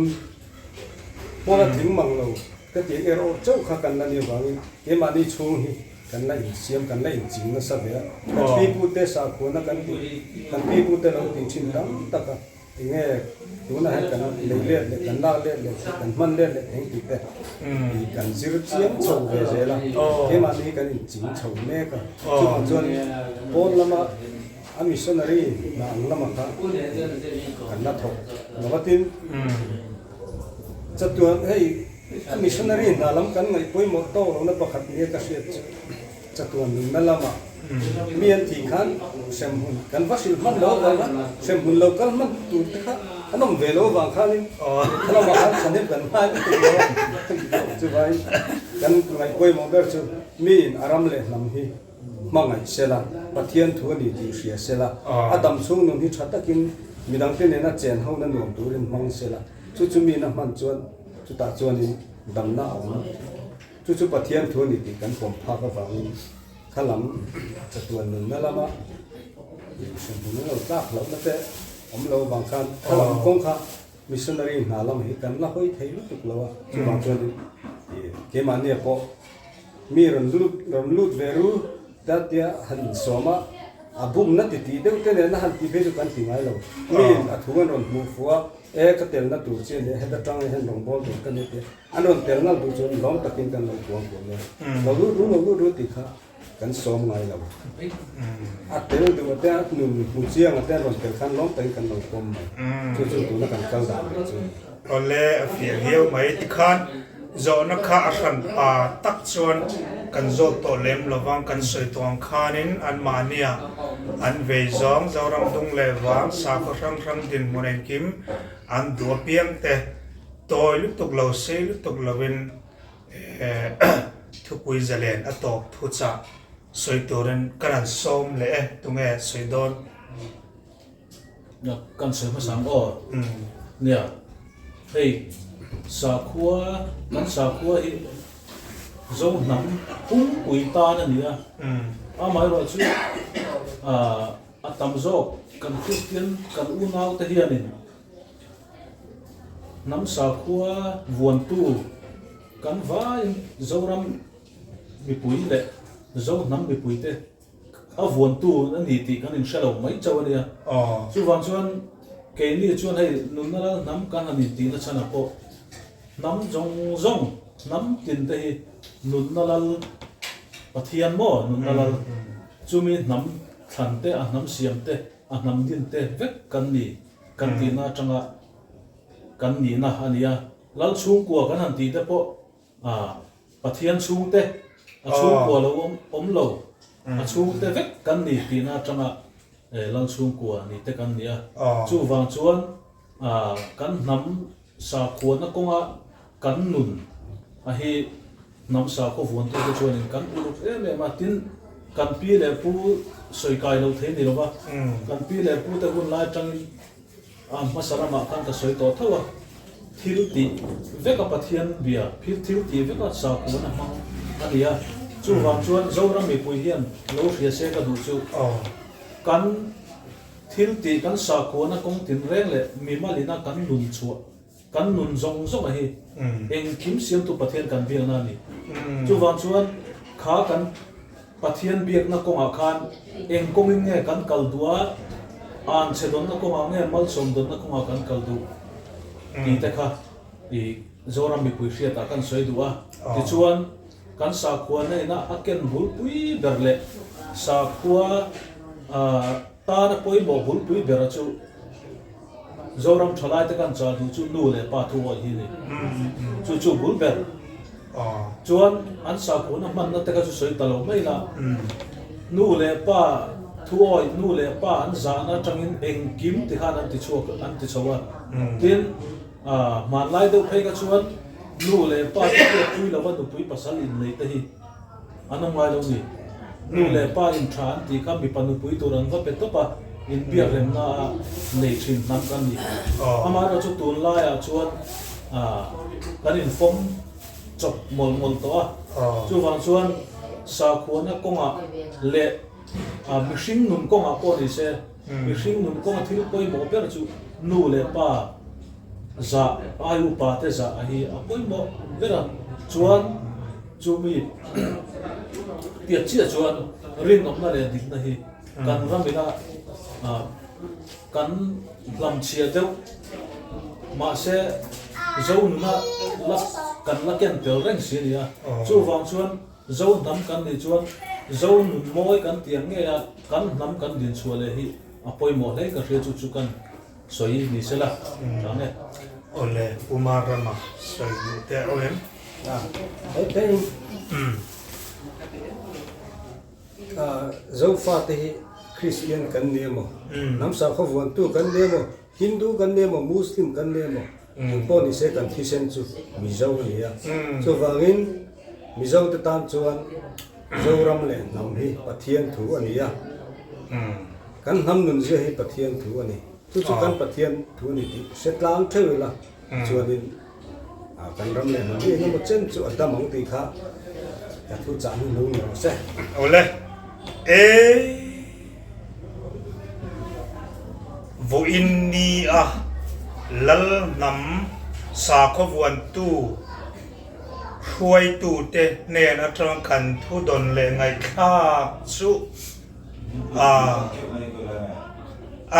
30 hmawla tling mang lo ka tih erawh chauh kha kan la ni avangin keimahni chhung hi Kan la insiam, kan la inching nasa ve a. Kan pipute sakhuana kan tih, kan pipute lo tih thin tam tak a, enge tunah hian kan lei let leh, kan lak let leh, kan hman let leh eng tih te tih kan zir chiang chho ve zel a. Keimahni hi kan inching chho mek a. Chuvang chuan pawn lama a missionary hna ang lama kha kan la thawk lo a tin. Chatuan hei a missionary hna lam kan ngaih pawimawh tawk lohna pakhat nia ka hriat chu chatuan nunna lama mi an thih khan hremhmun kan va hrilh hman lo avang khan hremhmun lo kal hman tur te kha an awm ve lo avang khanin kha lamah khan thahnem kan ngai lutuk lo a chuvangin kan ngaih pawimawh ber chu miin a ram leh hnam hi hmangaih sela, Pathian thu a ni tih hria sela, a dam chhung nun hi tha takin midangte nena chen hona nuam turin hmang sela, chu chu mina hman chuan chutah chuanin damna a awm. Chu chu Pathian thu a ni tih kan pawm phak avangin kha lam chatuan nunna lama hremhmun an lo tlak hlauhna te awm lo avang khan kha lam kawng kha missionary hna lam hi kan la hawi thei lutuk lo a. Chuvang chuanin keimahnia pawh mi rawn lut rawn lut ve ru ta tia han insawm a, a bumna ti tih deuh te nena han tih phei chu kan ti ngai lo. Miin a thu an rawn hmuh fuh a, e ka telna tur chi a nia, heta tang hian rawngbâwl tur ka nia tia An rawn tel nalh duh chuan lawm takin kan lo puang kuam e. Lo lut ru, lo lut ru tih kha kan sawm ngai lo. A tel duh a te, a nun hmu chiang a te an rawn tel khan lawm takin kan lo pawm mai. Chu chu tuna kan kal dan leh chu. Awle, a fiah viau mai. Tikhan zawhna kha a hran pa tak chuan kan zawt tawh lem lovang, kan sawi tawh ang khanin anmahnia an vei zawng Zoram dung leh vang sakhaw hrang hrang dinhmun engkim an duh apiang te Tawi lutuk lo, sei lutuk lovin thupui zalen a tawp thu chah sawi turin ka rawn sawm leh e, tunge sawi dawn? Kan sawi hmasa ang aw. Nia, hei sakhua, kan sakhua hi Zo hnam pumpui tan a ni a, amaherawhchu a tam zawk kan Kristian kan unaute hianin Hnam sakhua vuantu kan vaiin Zoram mipui leh Zo hnam mipuite a vuantu a ni tih kan inhre lo mai chauh a nia. Chuvang chuan keini chuan hei nunna lal hnam kan han intihna chhanah pawh hnam zawng zawng, hnam tin te hi nunna lal Pathian maw nunna lal chumi hnam thlan te, a hnam siam te, a hnam din te vek kan ni. Kan tihna atanga kan nihna a ni a, Lal chhungkua kan han tih te pawh Pathian chhungte, a chhungkua lo awm lo, a chhungte vek kan ni tihna atanga Lal chhungkua ni te kan ni a. Chuvang chuan kan hnam sakhuana kawnga kan nun a hi hnam sakhaw vuantute chuanin kan uluk em em a, tin kan pi leh pu sawi kai lo thei ni lo va, kan pi leh pute hun lai atangin a hmasa ramah khan ka sawi tawh tho a, thil tih veka Pathian bia, thil tih veka sakhuana hmang a ni a, chuvang chuan Zoram mipui hian lo hria se ka duh chu kan thil tih kan sakhuana kawng tinreng leh mimalina kan nun chhuah Kan nun zawng zawng a hi engkim siamtu Pathian kan biakna a ni. Chuvang chuan kha kan Pathian biakna kawngah khan eng kawngin nge kan kal duh a, anchhe dawnna kawngah nge malsawm dawnna kawngah kan kal duh tih te kha i Zoram mipui hriatah kan sawi duh a. Tichuan kan sakhua neihna a ken bulpui ber leh sakhua tana pawimawh bulpui bera chu Zoram thalaite kan chah duh chu nu leh pa thu awih hi a ni. Chu chu bul ber. Chuan an sakhuana hmanna te kha chu sawi ta lo mai la. Nu leh pa thu awih, nu leh pa an zahna atangin engkim ti khan an ti chhuak, an ti chho a. Tin, hmanlai deuh phei kha chuan nu leh pa te hriatpui lova nupui pasal innei te hi An awm ngai lo ni. Nu leh pa in tha an tih kha mipa nupui tur an va pe tawp a, inbiak remna a nei thin hnam kan ni. Amaherawhchu tun laiah chuan kan infawm chawp mawlh mawlh tawh a, chuvang chuan sakhuana kawngah leh mihring nun kawngah pawh ni se, mihring nun kawnga thil pawimawh ber chu nu leh pa zah, ai upa te zah a hi a pawimawh ber a, chuan Chumi piah chiah chuan rinawmna leh dikna hi kan ramina kan hlamchhia deuh mahse Zo nuna la kan la ken tel reng si a ni a. Chuvang chuan Zo hnam kan nih chuan Zo nun mawi kan ti ang ngei a, kan hnam kan dinchhuah leh hi a pawimawh hle ka hria chu chu kan Sawi ni se la, tha nge. Awle, Puma rama sawi duh teh reuh em? Hei phei Zofa te hi Kristian kan ni emaw, hnam sakhaw vuantu kan ni emaw, Hindu kan ni emaw, Muslim kan ni emaw, engpawh ni se kan thisen chu Mizo a ni a. Chuvangin Mizo te tan chuan Zoram leh hnam hi Pathian thu a ni a. Kan hnam nunzia hi Pathian thu a ni. Chu chu kan Pathian thu a ni tih hre tlang theuh ila chuanin. Kan ram leh hnam hi engemaw chen chu a dam ang tih kha ka thu chah hnu hnung ni rawh se. Awle e vawiin ni a lal hnam sakhaw vuantu hruaitute hnen atanga kan thu dawn leh ngaihthlak chu a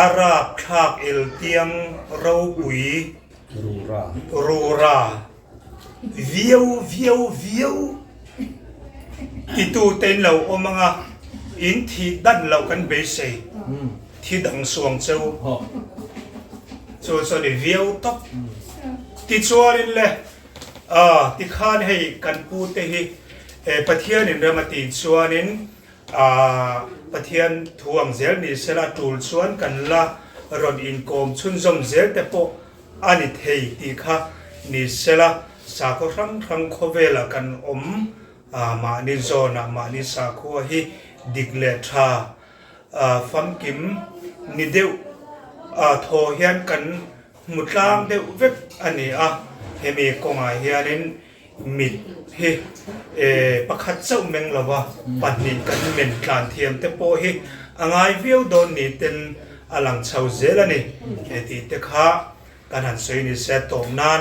a rapthlak eltiang ropui Rura. Rura. Viau viau viau titu te in lo awm anga in thih dan loh kan beisei thi dang suang cheu chu chu a ni viau tawp. Tichuanin le tikhan hei kan pu te hi Pathianin rem a tih chuanin Pathian thu ang zel ni sela tul chuan kan la rawn inkawm chhunzawm zel te pawh a ni thei tih kha ni sela sakhaw hrang hrang khawvelah kan awm mahni zawnah mahni sakhua hi dik leh tha famkim ni deuh thaw hian kan hmu tlang deuh vek a ni a, hemi kawngah hianin Mit hi pakhat chauh meng lova pahnih kan men tlan thiam te pawh hi a ngai viau dawn ni ten a lang chho zel a ni tih te kha kan han sawi ni se tawp nan.